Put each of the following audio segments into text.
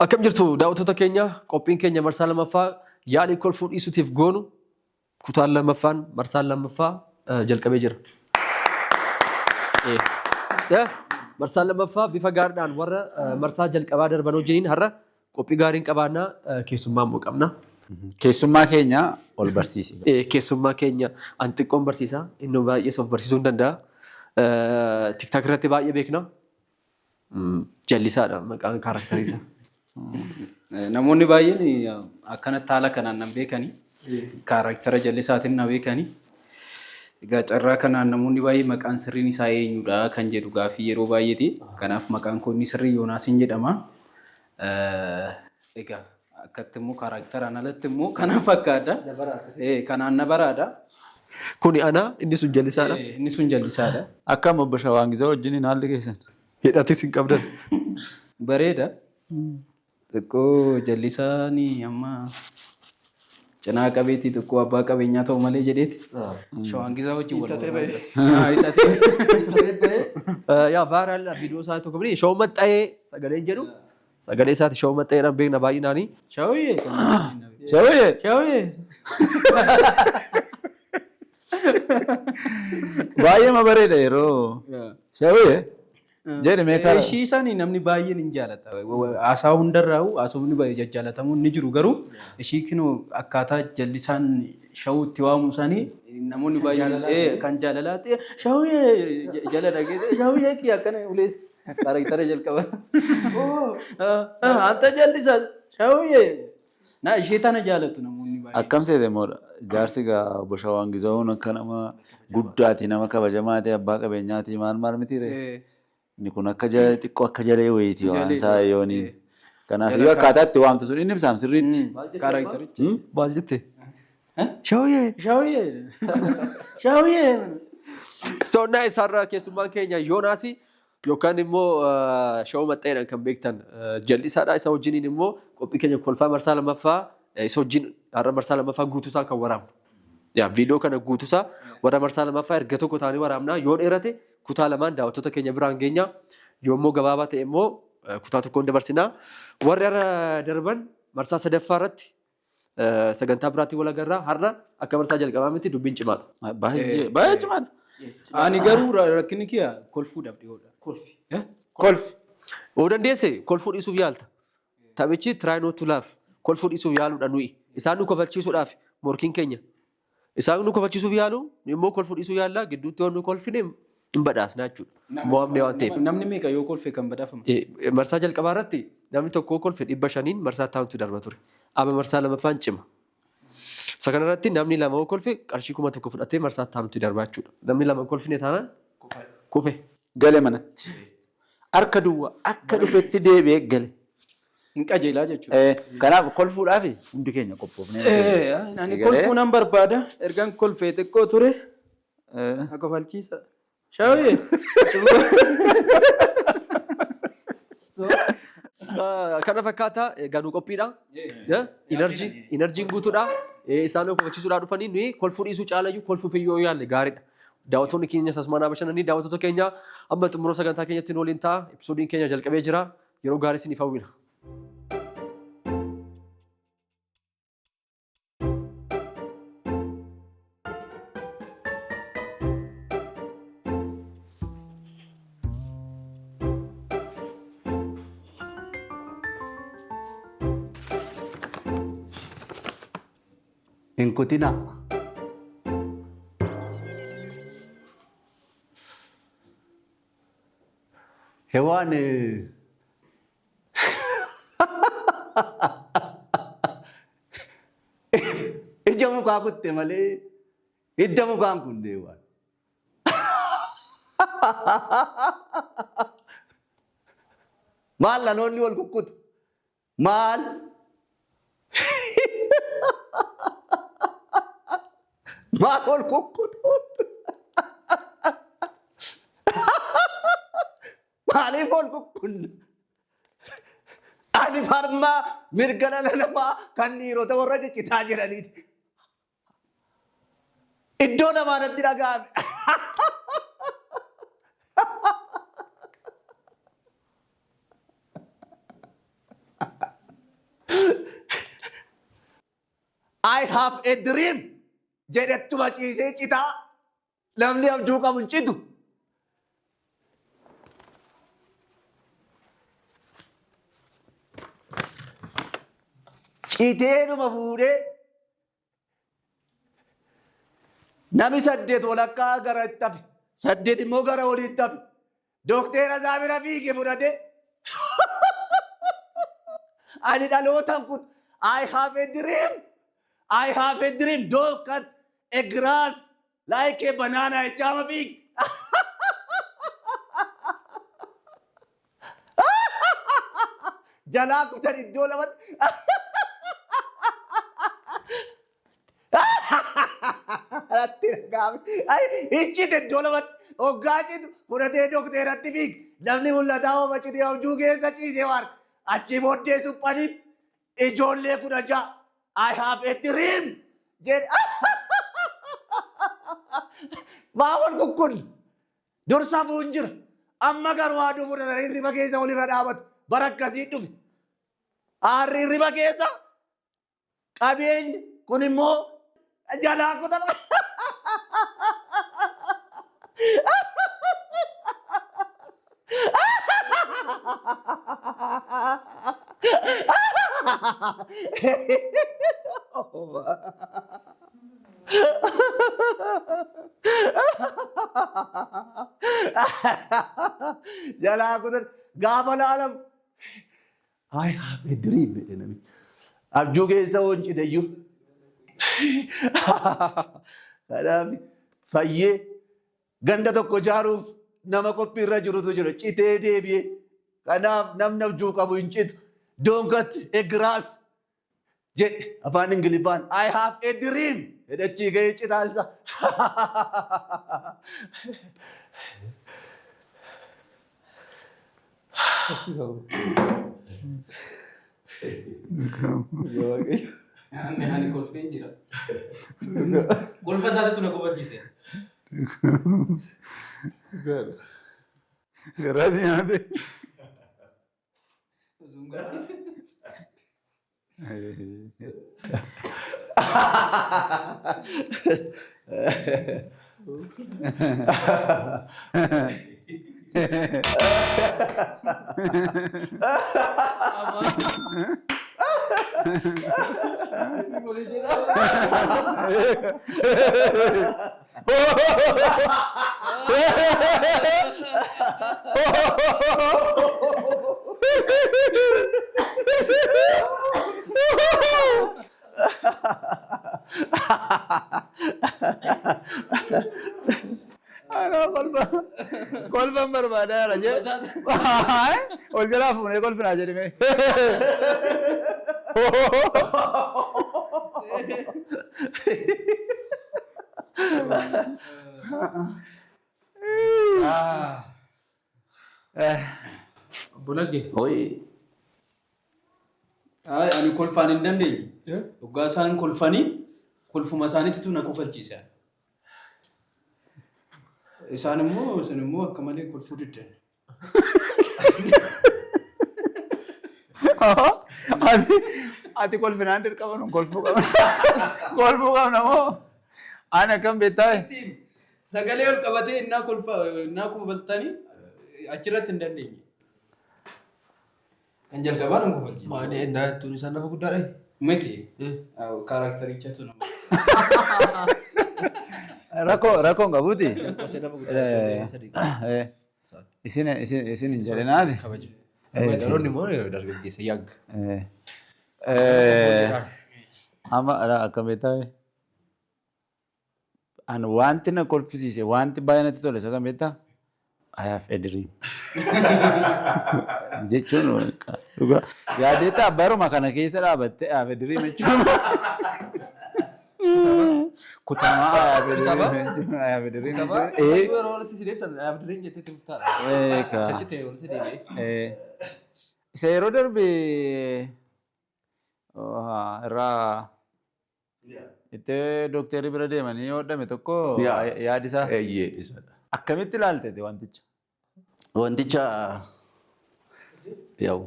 Akkam jirtu daawwattoota keenya qophiin keenya marsaa lammaffaa yaalii kolfuu dhiisuutiif goonu kutaan lammaffaan marsaan lammaffaa jalqabee jira. Marsaan lammaffaa bifa gaariidhaan warra marsaa jalqabaa darban wajjiniin har'a qophii gaariin qabaannaa keessummaa immoo qabna. Keessummaa keenya ol barsiisi. Keessummaa keenya an xiqqoon barsiisa inni baay'ee of barsiisuu hin danda'a. TikTok irratti baay'ee beekna. Jallisaadha maqaan kaaraaktarii isaa. Namoonni baay'een akkanatti haala kanaan nan beekani. Kaaraaktara jallisaatiin na beekani. Egaa carraa kanaan namoonni baay'een maqaan sirriin isaa eenyudha kan jedhu gaaffii yeroo baay'eeti. Kanaaf maqaan koo inni sirrii Yoonaasiin jedhama. Egaa akkatti immoo kaaraaktaraan alatti immoo kana fakkaata. Kanaan na baraadha. Kuni ana inni sun jallisaadha. Inni sun jallisaadha. Akkam obbo Shawaangizaa wajjiniin haalli keessan? Hidhatis hin qabdan. Bareeda. Xiqqoo jallisaan amma cinaa qabeetii xiqqoo abbaa qabeenyaa ta'u malee jedheeti. Shawaangizaa wajjin wal mormaa jira. Hiixatee bahee. Yaa viral viidiyoo isaa tokko bini shawuu maxxa'ee sagaleen jedhu sagalee isaati shawuu maxxa'eedhaan beekna baay'inaanii. Shawuyyee. Shawuyyee. Shawuyyee. Baay'ee ma bareeda yeroo. Shawuyyee. Jedhi mee karaa. Ishii isaanii namni baay'een hin jaalata. Haasaa hundarraa haasofni baay'ee jajjaalatamuun ni jiru garuu ishii kinoo akkaataa jallisaan shawuu itti waamu isaanii namoonni baay'een kan jaalalaati shawuyyee jala dhageesse shawuyyee kiyya akkana ulees kaaraktara jalqaba. Anta jallisaa shawuyyee na ishee tana jaalatu namoonni baay'een. Akkam seete immoo jaarsi gaa obbo Shawaan Gizawuun akka nama guddaati nama kabajamaati abbaa qabeenyaati maal maal miti ree. Inni kun akka xiqqoo akka jalee wayiiti waan isaa yooniin. Kanaaf iyyuu akkaataa itti waamtu sun inni ibsaam sirriitti. Kaaraktarichi. Maal jette? Shawuyyee. Shawuyyee. Shawuyyee. Soonnaa isaarraa keessummaan keenya Yoonaasi Yookaan immoo shawuu maxxeedhaan kan beektan jal'isaadha. Isa wajjiniin immoo qophii keenya kolfaa marsaa lammaffaa isa wajjin har'a marsaa lammaffaa guutuusaa kan waraabnu. Yaa viidiyoo kana guutuusaa warra marsaa lammaffaa erga tokko taanee waraabnaa yoo dheerate kutaa lamaan daawwattoota keenya biraan geenya. Yoo immoo gabaabaa ta'e immoo kutaa tokkoon dabarsinaa. Warri har'a darban marsaa sadaffaa irratti Sagantaa biraatiin wal agarra. Har'a akka marsaa jalqabaa miti dubbiin cimaadha. Baay'ee baay'ee cimaadha. Ani garuu rakkinni kiyya kolfuudhaaf dhiyoodha. Kolfi. Kolfi. Yoo dandeesse kolfuu dhiisuuf yaalta. Taphichi try not to laugh. Kolfuu dhiisuuf yaaluudha nuyi. Isaan nu kofalchiisuudhaaf morkiin keenya. Isaan nu kofalchiisuuf yaalu, nu immoo kolfuu dhiisuu yaalla, gidduutti yoo nu kolfine hin badhaasna jechuudha. Mo'amne waan ta'eef. Namni meeqa yoo kolfe kan badhaafamu? Marsaa jalqabaa irratti namni tokko yoo kolfe 500n marsaa itti aanutti darba ture. Amma marsaa lammaffaan cima. Isa kana irratti namni lama yoo kolfe qarshii 1000 fudhatee marsaa itti aanutti darba jechuudha. Namni lama hin kolfine taanaan kufe. Gale manatti. Harka duwwaa akka dhufetti deebi'ee gale. Hin qajeelaa jechuudha. Kanaaf kolfuudhaaf hundi keenya qophoofnee. Ani kolfuu nan barbaada. Ergan kolfee xiqqoo ture. Na kofalchiisa. Shawee. Kana fakkaata ganuu qophiidha. Inerjii inerjiin guutuudha. Isaan kofalchiisuudhaa dhufanii nuyi kolfuu dhiisuu caalayyuu kolfuuf yoo yaalle gaariidha. Daawwattoonni keenyas asumaan haa bashannanii daawwattoota keenya amma xumura sagantaa keenyatti nu waliin ta'a. Episoodiin keenya jalqabee jira. Yeroo gaarii isiniif hawwina. Hin kutinaa. Hewaan ija mukaa kutte malee hidda mukaa hin kunne Hewaan. Maal dhaloonni wal kukkutu? Maal? Maal wal kukkutu? Maaliif wal kukkunna? Ani farmaa mirga dhala namaa kan dhiirota warra ciccitaa jiraniiti. Iddoo namaa natti dhaga'ame. I have a dream jedhettuma ciisee citaa. Namni abjuu qabu hin citu. Citeedhuma fuudhee nami 8 walakkaa gara itti hafe, 8 immoo gara oliitti hafe. Dokteera isaa bira fiige fudhatee ani dhalootaan kun I have a dream. I have a dream. Don't cut a grass like a banana jechaama fiige. Jalaa kutan iddoo lamatti. Natti dhaga'ame. Ay, Iccite iddoo lamatti. Hoggaa citu fudhatee dokteeratti fiige. Namni mul'ataa hooma citee abjuu keessa ciisee waan. Achi booddee suphaniif ijoollee 16. I have a dream. Jedhe. Maa wal kukkunni? Dur safuun jira. Amma garuu haaduu fudhatanii hirriba keessa walirra dhaabatu. Bara akkasii dhufe. Aarri hirriba keessa qabeenyi kun immoo jalaa kutama. Jalaa kutan gaafa laalamu I have a dream jedhe namichi. Abjuu keessa honcite iyyuu. Kanaaf fayyee ganda tokko ijaaruuf nama qophii irra jirutu jira. Citee deebi'ee. Kanaaf namni abjuu qabu hin citu. Don't cut a grass jedhe afaan Ingiliffaan. I have a dream jedhachii gahee citaansa. Ani kolfeen jira. Kolfa isaatiitu na kofalchiise. Garaa si nyaate. Anaa kolfa kolfan barbaadaa jira jee. Ol jalaa fuunee kolfinaa jedhime. Obbo Laggee. Oi. Ay, ani kolfaan hin dandeenye. Dhugaa isaan kolfanii kolfuma isaaniitu na kofalchiise. Isaan immoo isin immoo akka malee kolfuu diddan. Ati kolfinaan dirqama nu kolfuu qabna. Kolfuu qabna moo? Ani akkam beektaa? Sagalee ol qabatee innaa kolfa innaa kofaltanii achirratti hin dandeenye. Kan jalqabaa nu kofalchiise. Maani ennaa jettuun isaan nama guddaadha. Miti. Characterichatu nama. Rakkoo rakkoon qabuuti. Lakkoofsa nama guddaa sadii. Isin isin isin hin jedhinaati. Kabaja. Dhaloonni immoo dargaggeessa young. Amma akkam beektaa? An wanti na kolfisiise wanti baay'ee natti tole isa kam beektaa? I have a dream. Jechuun dhugaa yaadeettaa baruma kana keessa dhaabattee I have a dream jechuun. Kutamaa I have a dream jechuun I have a dream jechuun. Yeroo walitti si deebisan I have a dream jettee itti fuftaadha. Ka. Sachi ta'e walitti deebi'ee. Isa yeroo darbe irraa itti dooktarri bira deemanii hodhame tokko yaadisaa Eeyyee isadha. Akkamitti ilaalte wanticha? Wanticha yaa'u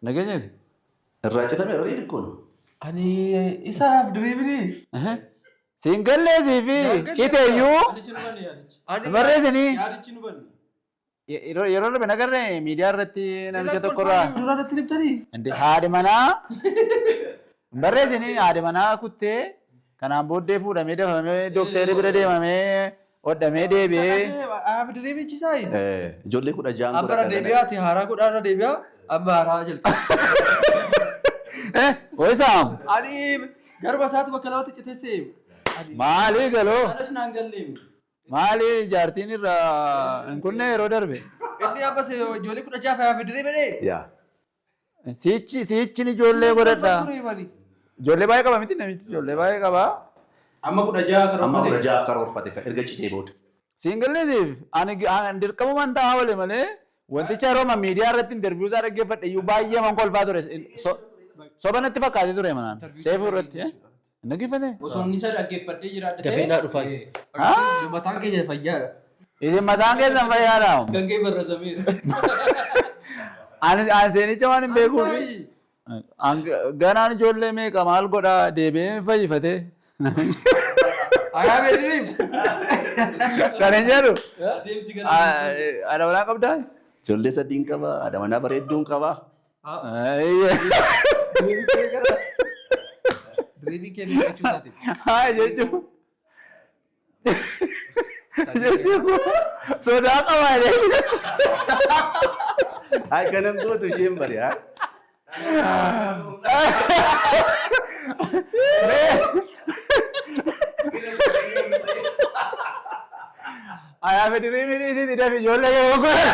Nageenyeeti? Irraa citame irra xiqqoon. Ani isaaf diriibini. Siin galleesii fi citeeyyuu Anis hin hubanne yaadichi. Ani barreessinii Yaadichi hin hubanne. yeroo darbe nagarre miidiyaa irratti namicha tokkorraa. Duraan natti himtanii. Inde haadhi manaa barreessinii haadhi manaa kuttee kanaan booddee fuudhamee dafamee dooktarri bira deemamee hodhamee deebi'ee. Ayaaf diriibichi isaayi. Ijoollee 16 Amma irra deebi'aati haaraa godhaa irra deebi'aa amma haaraa jalqaba. Oyisaam Ani garba isaatu bakka lamatti citeessee. maalii galoo Anas naan galleemi. maalii jaartiin irraa hin kunne yeroo darbe. Inni ammas ijoollee 16 ayaaf diriibee. Yaa. Siichi siichin ijoollee godhadha. Ijoollee baay'ee qaba miti namichi ijoollee baay'ee qaba. Amma 16 Amma karoorfate. 16 karoorfate erga citee booda. Siingilleetiif ani dirqamumaan taa'aa oole malee wanticha yeroo miidiyaa irratti interview isaa dhaggeeffadhe iyyuu baay'ee man kolfaa ture. Soba natti fakkaatee ture manaan. Seefuu irratti. Hin dhaggeeffate? Osoo inni isa dhaggeeffadhee jiraadhe ta'e. Dafee naa dhufaa. Mataan keenya fayyaadha. Isin mataan keessan fayyaadha. Gangee barrasameera. Ani seenicha waan hin beekuufi. Ganaan ijoollee meeqa maal godhaa deebi'ee fayyifatee. Ayaaf diriib. Kan hin jedhu. Adeemsi gara. Haadha manaa qabdaa? Ijoollee sadiin qaba, haadha manaa bareedduun qaba. Diriibiin kee miidhachuu isaatiif. Haa jechuun. Jechuun sodaa qabaa jedhee. Ay kanan gootu isheen bari haa. Ayaa fedhirii dhiisii dafi ijoollee kee godha.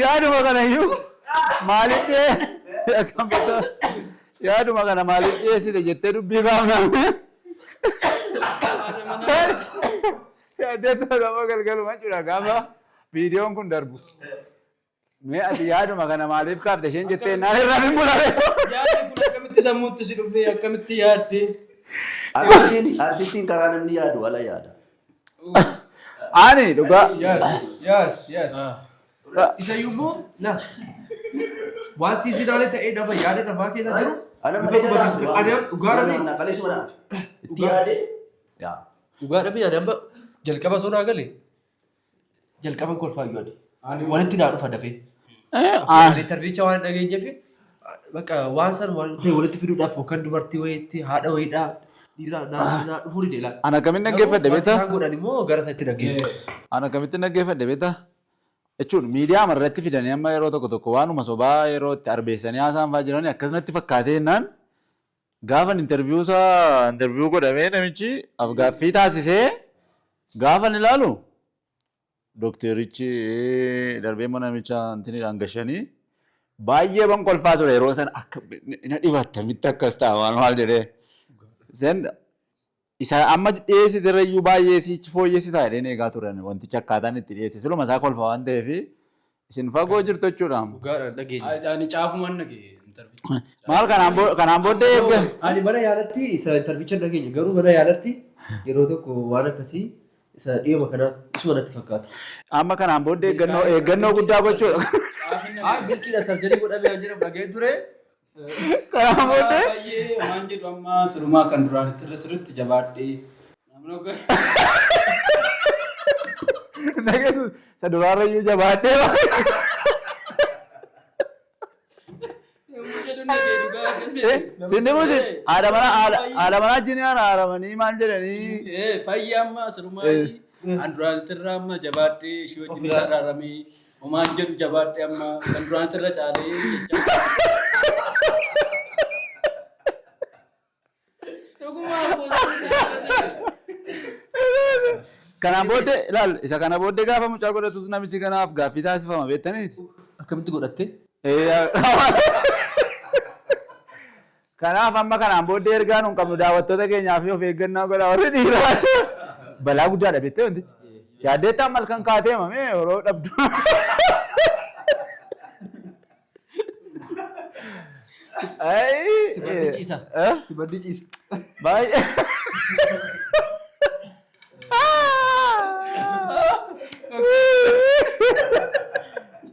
Yaaduma kana iyyuu maaliif dhiyee akkam yaaduma kana maaliif dhiyeessite jettee dubbii kaafna. Yaaddeetti nama galgaluma jechuudha gaafa viidiyoon kun darbu. Mee ati yaaduma kana maaliif kaafte isheen jettee naan irraa hin bulare. Yaadni kun akkamitti sammuutti si dhufee akkamitti yaadde? Artistiin karaa namni yaadu ala yaada. Ani dhugaa. Yes. Isa yommuu la waan seasonal ta'ee nama yaada namaa keessa jiru Ana bifa gufachiisu. Ani dhugaa dhabee Kaleessuma naaf. Itti yaadee. Yaa. Dhugaa dhabee ani amma jalqaba sonaa gale jalqaban kolfaa iyyuu ani walitti naa dhufa dafee. Ani interviewicha waan dhageenyeef bakka waan san waan ta'e walitti fiduudhaaf yookaan dubartii wayiitti haadha wayiidhaa dhiira naa dhufuu dide laala. Ana akkamiin dhaggeeffadhe Wanti beektaa? isaan godhan immoo gara isaatti dhaggeessa. Ana akkamittiin dhaggeeffadhe beektaa? Jechuun miidiyaa irratti fidanii amma yeroo tokko tokko waanuma sobaa yeroo itti arbeessanii haasa'an fa'aa jiranii akkasumatti fakkaatee jennaan gaafan interview isaa interview godhamee namichi afgaaffii taasisee gaafan ilaalu dookterichi darbee immoo namicha antiniidhaan gashanii baay'ee ban kolfaa ture yeroo sana akka na dhibattamitti akkas ta'a maal maal jedhee. Sen isa amma dhiyeessite irrayyuu baay'ee sichi fooyyessitaa jedheen eegaa turan wantichi akkaataan itti dhiyeesse siluma isaa kolfa waan ta'eef isin fagoo jirtu jechuudha. Dhugaadhaan dhageenya. Ani caafumaan dhagee interview. Maal kanaan booddee eegga. Ani mana yaalatti isa interviewicha dhageenya garuu mana yaalatti yeroo tokko waan akkasii isa dhiyooma kanaa isuma natti fakkaata. Amma kanaan booddee eeggannoo guddaa gochuudha. Haa milkiidha surgery godhamee waan jedhamu dhageen ture. Kanaan booddee Baay'ee waan jedhu amma sirumaa kan duraan itti irra sirriitti jabaadhee. Namni hoggaa. Dhageessu isa duraarrayyuu jabaadhee. Yommuu jedhu nagee dhugaa akkasii. Sinni musi haadha manaa jiniyaan haaramanii maal jedhanii. Fayyaa amma sirumaa an duraan irra amma jabaadhee ishee wajjin isa araaramee homaan jedhu jabaadhee amma kan duraan irra caalee jecha. Dhugumaa Kanaan booddee ilaal isa kana booddee gaafa mucaa godhatus namichi kanaaf gaaffii taasifama beektanii. Akkamitti godhatte? Kanaaf amma kanaan booddee ergaa nuun qabnu daawwattoota keenyaa fi of eeggannaa godhaa warri dhiiraa. Balaa guddaadha beektee wantichi. Yaaddeettaan malkan kaatee mamee yeroo dhabdu. Si baddi ciisa. Eh? Si baddi ciisa. Baay'ee.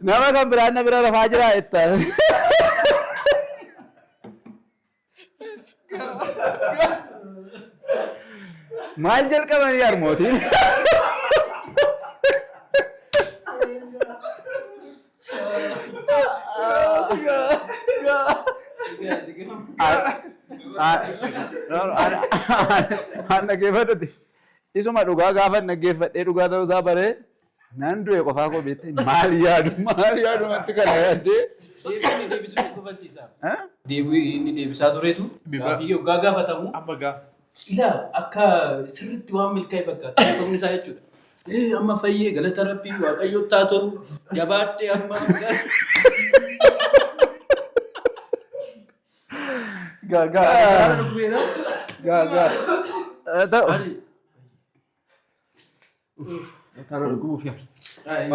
Nama kan biraan na bira rafaa jira jetta. Maal jalqabanii harmootiin? An dhaggeeffadhuti. Isuma dhugaa gaafa dhaggeeffadhee dhugaa ta'uu isaa baree nan du'e qofaa koo beektee maal yaadu maal yaadu wanti kana yaaddee. Deebii inni deebisuu si kofalchiisa. Deebii inni deebisaa turetu gaaffii yoggaa gaafatamu Amma gaa. ilaa akka sirriitti waan milkaa'e fakkaata. Haasofni isaa jechuudha. Amma fayyee galata rabbii waaqayyoo taa toru jabaadhee amma. Gaa gaa. Gaa dhukkubeera. Gaa gaa. Ta'u. Mataan dhukkubuuf yaa.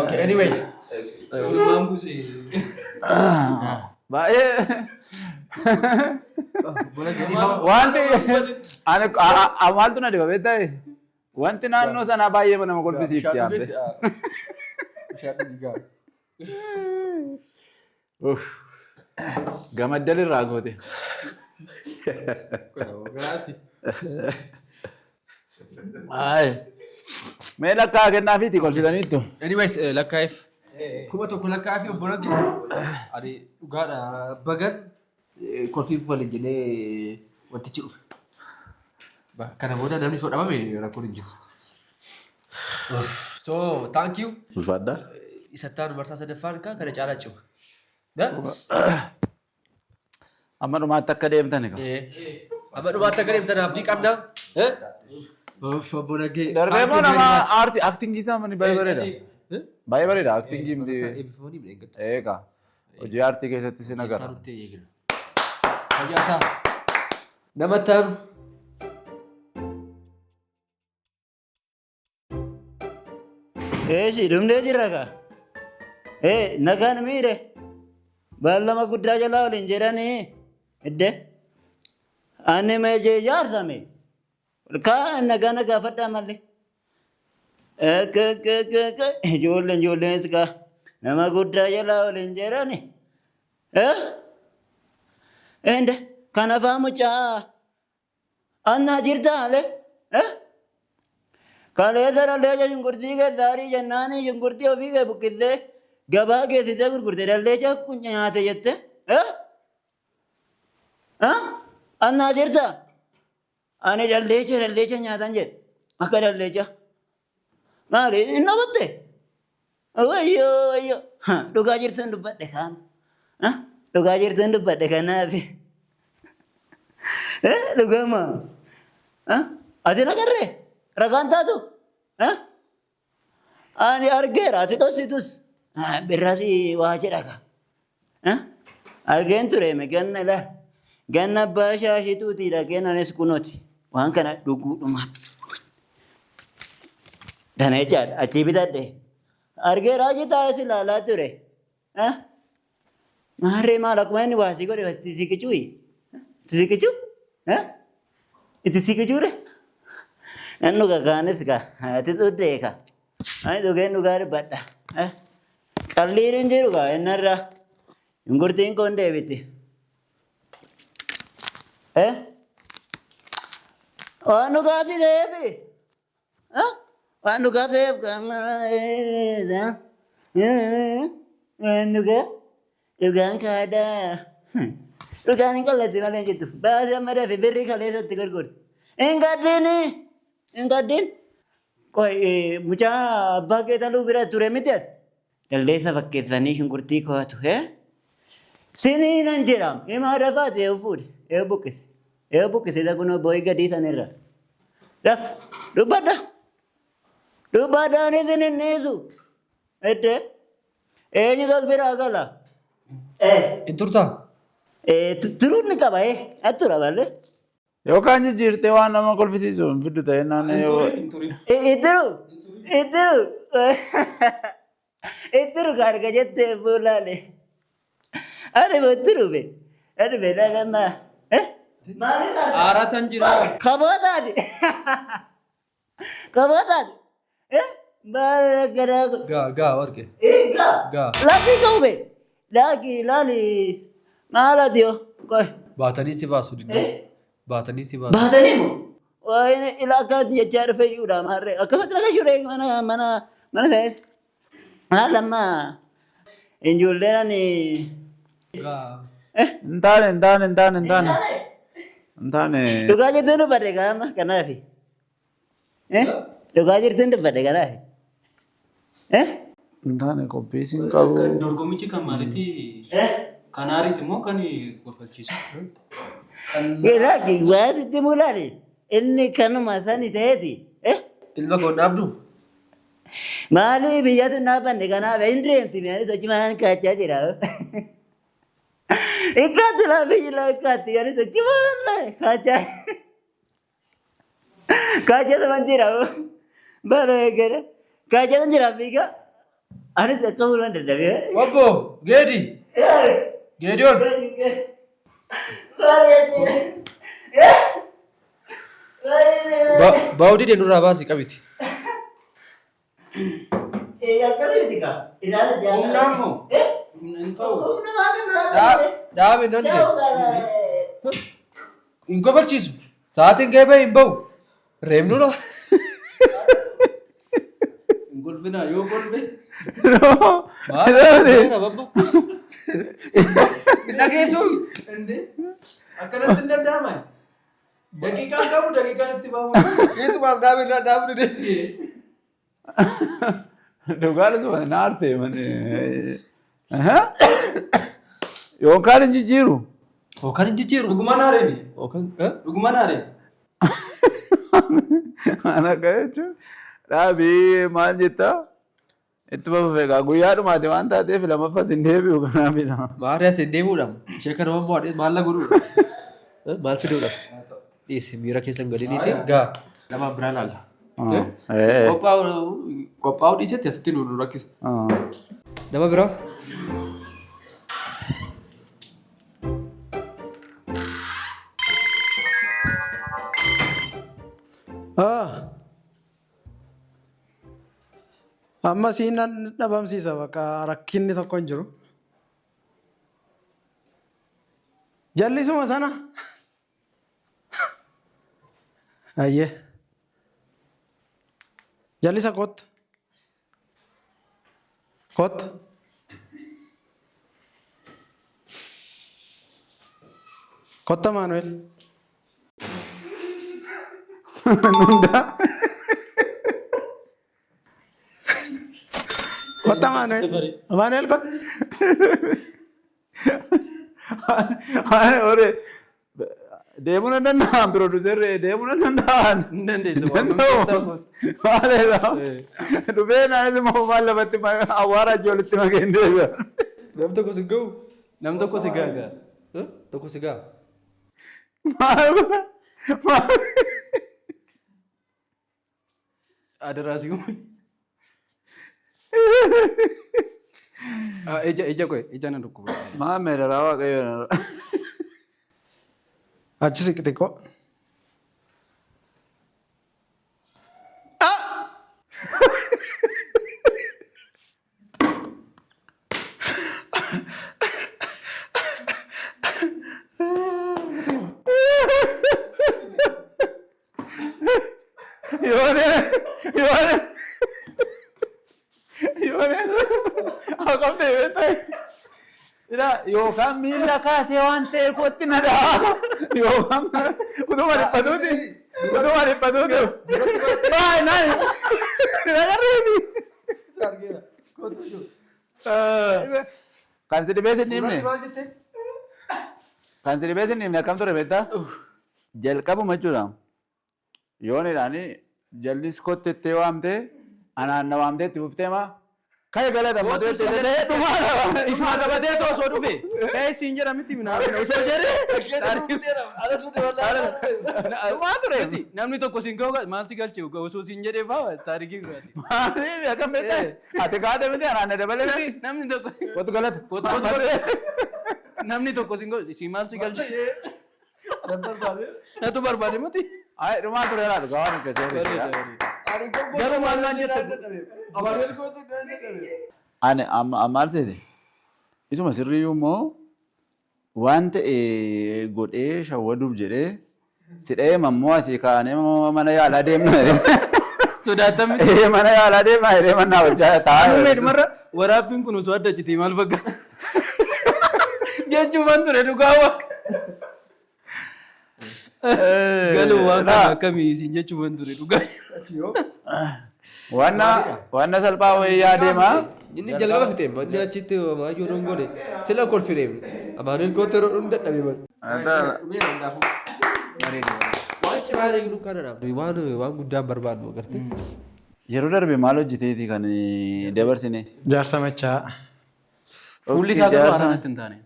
Okay, anyways. Ilmaan buuse. Baay'ee. Buna gadi Wanti ani maaltu na dhiba beektaa? Wanti naannoo sanaa baay'ee nama kolfisiifti yaabbe. Bishaan dhugi gaa. Gamaddal irraa goote. Garaati. Ayi. Mee lakkaa kennaafiiti kolfitaniittu. Anyways, lakkaa'eef. 1000 lakkaa'eef obbo Nagge. Ani dhugaadha bagan kolfiif waliin jedhee wantichi dhufe. Kana booda namni soo dhabame rakkoon hin jiru. So, thank you. Ulfaadhaa. Isattaan marsaa sadaffaan kana caalaa cima. Amma dhumaatti akka deemtan egaa. Amma dhumaatti akka deemtan abdii qabna. Uff, obbo Naggee. Darbee immoo nama aartii actingii isaa mani baay'ee bareeda. Baay'ee bareeda actingii miti. Eebbifamanii miidhaggadha. Eegaa. Hojii aartii keessatti sin agarra. Nutti eegna. Fayyaa ta'a. Nama taanu. Eeshi dhumdee jirra kaa. Ee nagaan miire. Baallama guddaa jalaa waliin jedhanii idde. Ani meejee jaarsame. Kaa nagaa na gaafadhaa malee. Ijoolleen ijoolleenis kaa nama guddaa jalaa waliin jedhani. Ende kan afaan mucaa annaa jirtaa ale. Kaleessa dhalleecha shunkurtii keessaarii jennaanii shunkurtii ofii kee buqqistee gabaa geessitee gurgurte dhalleecha kun nyaate jette. Annaa jirtaa? Ani dhalleecha dhalleecha nyaatan jedhe. Akka dhalleecha. Maali hin dhabatte? Wayyoo wayyoo. Dhugaa jirtuun dubbadhe kaan. Dhugaa jirtuun dubbadhe kanaaf. Dhugama. Ati nagarree? Ragaan taatu? Ani argeera ati dhossitus. Birras waa jedha kaa. Argeen ture ganna ilaal. Ganna abbaa shaashituutii dhaqeen anis kunooti. Waan kana dhuguudhumaaf. Tana jechaadha achii bitadhe. Argeera achi taa'ee si ilaalaa ture. Maarree maal akkuma inni waa si godhe itti siqicuuyi? Itti siqicuu? Itti siqicuure? Nan dhuga kaanis kaa ati dhuddee kaa. Ani dhugeen dhugaa dubbadha. Qalliin hin jiru kaa innarraa. Shunkurtiin koon deebiti. Waan dhugaatii ta'eefi. Waan dhugaa ta'eef waan dhugaa dhugaan kaadhaa. Dhugaan hin qallatti malee hin jettu. Baasii amma dafi birrii kaleessatti gurgurti. Hin gaddiin hin gaddiin. Qoy mucaa abbaa kee taluu bira ture miti ati. Dalleessa fakkeessanii shunkurtii ko'atu. Sinii nan jedham. Himaa dafaati eewu fuudhe. Eewu buqqise. Eewu buqqise isa kunoo boo'ii gadii sanirra. Daf dubbadha. Dubbadhaan isin hin dhiisu. Iddee eenyu tol biraa gala. Hin turtaa? Turuun ni qaba tura malee. Yookaan jijjiirtee waan nama kolfisiisu hin fiddu ta'e naan Hin turin. Hin turu. Ittiru. Ittiru kaarga jettee fuulaale. Ani ittiru be. Ani be laalama. Maaliif arga? Aaratan jira. Kabootaati. Kabootaati. Maal garaa. Gaa gaa warqee. Egaa. Gaa. Lakkii qabu be. Lakkii laali. Maal ati yoo? Qoy. Baatanii si baasu dinnoo. Baatanii si baasu. Baatanii moo? Waayee ila akkanatti jechaa dhufe iyyuudha maarree. Akkasatti laga shuree mana mana mana ta'e. Laal amma ijoolleen ani. Gaa. Hin taane, hin taane, hin taane, hin taane. Hin taane. Dhugaa jirtuun dubbadhe qaama kanaafi. Dhugaa jirtuun dubbadhe kanaafi. Hin taane qophii siin qabu. Dorgommichi kan maalitti? Kan aariiti moo kan kofalchiisu? Laaki waa sitti mulaale inni kanuma sani ta'eeti. Ilma koo dhaabdu. Maali biyyatu naafanne kanaaf hin deemti mi'aanis sochii malaan kaachaa jira. Ikkaatti laa biyyi laa ikkaatti anis sochii malaan kaachaa. Kaachaa saman jira. Bara gara kaachaa san jira fiiga. Anis akka mulaan dadhabee. Obbo Geedi. Geediyoon. Baa'uu didee nurraa baasii qabiti. Humnaan moo? Hin ta'u. Dhaabe nan dide. Hin kofalchiisu. Sa'aatiin ga'ee bahee hin bahu. Reebnuudha. Hin kolfinaa yoo kolfe. Maal? Hin dhageessu. Indee akkanatti hin danda'ama. Daqiiqaan qabu daqiiqaan itti baamu. Keessumaaf dhaabe irraa dhaabu dide. Dhugaadhuma na aarte malee. Yookaan hin jijjiiru. Yookaan hin jijjiiru. Dhugumaan aareemi. Yookaan Dhugumaan aareemi. Ana akka jechuun dhaabii maal jettaa? Ittuma fufee gaa guyyaa dhumaati waan taateef lammaffas hin deebi'u kanaafidha. Maarri as hin deebi'uudha. Ishee kana immoo maal la godhuudha? Maal fiduudha? Dhiisi miira keessa hin galiniiti. Gaa nama biraa laalla. Qophaa'uu dhiisetti asitti nu rakkisa. Nama biraa. Amma siin nan dhabamsiisa bakka rakkinni tokko hin jiru. Jallisuma sana. Ayyee. Jallisa kottu. Kottu. Kotta Maanu'el. Kotta Maanu'el. Maanu'el kotta. Ore deemuu nan danda'an piroodiiserri deemuu nan danda'an. Hin dandeessu. Danda'u. Maaleedha. Dhufee naanis immoo maal lafatti awwaara achii walitti makeen deebi'a. Nam tokko si ga'u. Nam tokko si gaagaa. Tokko si ga'a. Maal godha? Maal? Adaraa si uume. Ija ija qoe ija na dhukkuba. Maamee daraa waaqayyo. Achi siqi xiqqoo. Yoone yoone yoone akkam ta'e beektaa? Ila yookaan miila kaasee waan ta'e kootti na dha'a yookaan utuma dhiphatuuti utuma dhiphatuuti. Baay naani na garreeti. Kan si dhibee si dhiibne. Kan si dhibee si dhiibne akkam ture beektaa? Jalqabuma jechuudha. Yoon jedhaani jallis kottettee waamtee anaan na waamtee itti fuftee maa Ka'e galata amma ta'e dhumaadha. Ishuma qabatee osoo dhufe ka'e siin jedha miti minaa osoo jedhee. Dhumaa ture. Miti, namni tokko siin ka'u maal si galche osoo siin jedhee faa taarikii biraati. Maaliif akkam beektaa? Ati kaate miti anaan na dabalee miti. Namni tokko Kootu galata. Kootu, kootu. Namni tokko siin ka'u si maal si galche? Natu barbaade miti. Ayi dhumaa ture laa dhugaa waan akkasii. Garuu maal naan jette? Ani amma maal seete? Isuma sirriiyyuu immoo waan ta'e godhee shawwaduuf jedhee si dha'ee mammoo asii kaanee mana yaalaa deemna. Sodaattan miti. Ee mana yaalaa deemna jedhee mannaa hojjaa taa'aa. Anumee dhumarra waraabbiin kun osoo adda citee maal fakkaata? Jechuumaan ture dhugaa waaqa. Galuu waan kana akkamii isin jechuumaan ture dhugaa. Wanna salphaa wayii yaadeema. Inni jalqaba fixe manni achitti maayyoo doon godhe sila kolfine Amaanuel kootu yeroo dhuun dadhabe man. Waan cimaa eegnu kanadhaaf waan waan guddaan barbaadnu agartee. Yeroo darbe maal hojjeteeti kan dabarsine? Jaarsa machaa. Fuulli isaa garuu haala natti hin taane.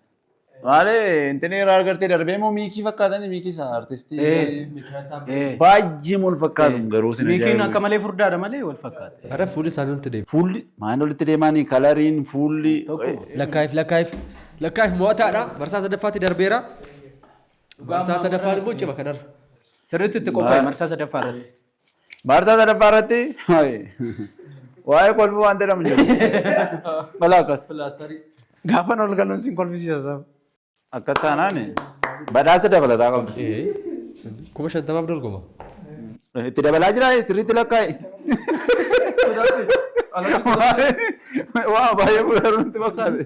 Maali intini yeroo argarte darbee moo Miikii fakkaatani Miikii isa artistii baay'ee wal fakkaatu garuu sin Miikiin ajaa'ibu. akka malee furdaadha malee wal fakkaata. Ara fuulli isaanii walitti deema. Fuulli maal walitti deemaanii kalariin fuulli Lakkaa'if lakkaa'if lakkaa'if mo'ataadha. Marsaa sadaffaatti darbeera. Marsaa sadaffaan immoo cima kanarra. Sirriitti itti qophaa'e marsaa sadaffaa irratti. Marsaa sadaffaa irratti waa'ee kolfuu waan jedhamu jiru. Balaa akkas. Gaafan ol galuun sin kolfisiisa saba. Akka taanaan badhaasa dabalataa qabdu. 50,000 dorgoma. Itti dabalaa jira sirriitti lakkaa'e. Waan baay'ee fuudhaa nutti fakkaate.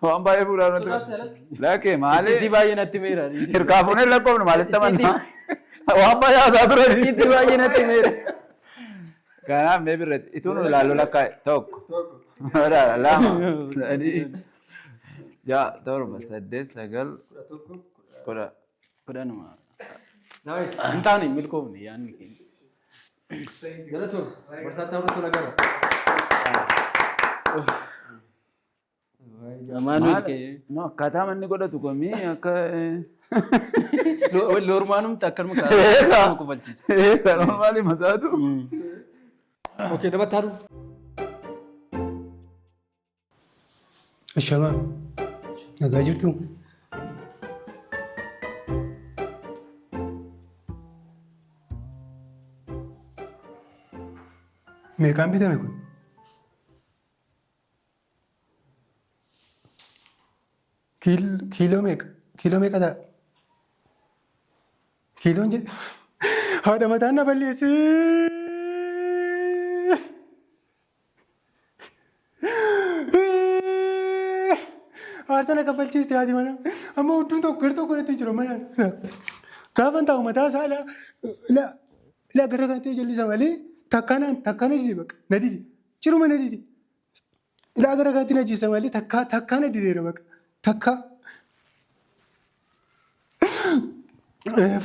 Waan baay'ee fuudhaa nutti fakkaate. Lakkee maali? Icciitii baay'ee natti meera. Hirkaa fuunee lakkoofnu maalitti amannaa? Waan baay'ee haasaa turani. Icciitii baay'ee natti meera. Kanaaf mee birratti ituun ilaallu lakkaa'e tokko. Lama. Sadii. Ja'a torba saddeet sagal kudha. Kudhanuma. Hin taane hin milkoofne yaadni keenya. Galatoon marsaa taa'uun tola gara. Amaanuel kee. No akkaataa manni godhatu komii akka. Loormaanumti akkanuma kaa'u kofalchiisa. Kanuma maali masaatu? Okay namatti haadhu. Ashamaa nagaa jirtu? Meeqaan bitame kun? Kiiloo meeqa? Kiiloo meeqa ta'a? Kiiloon jedhe haadha mataan na balleessee. Aarsaa na kaffalchiiste haati manaa. Amma hudduun tokko gara tokko natti hin jiru mana. Gaafa taa'u mataa isaa ilaa ilaa ilaa gara kanatti jallisa malee takka takka na dide baqa na dide ciruma na dide. Ilaa gara kanatti na ciisa malee takka takka na dideera baqa takka.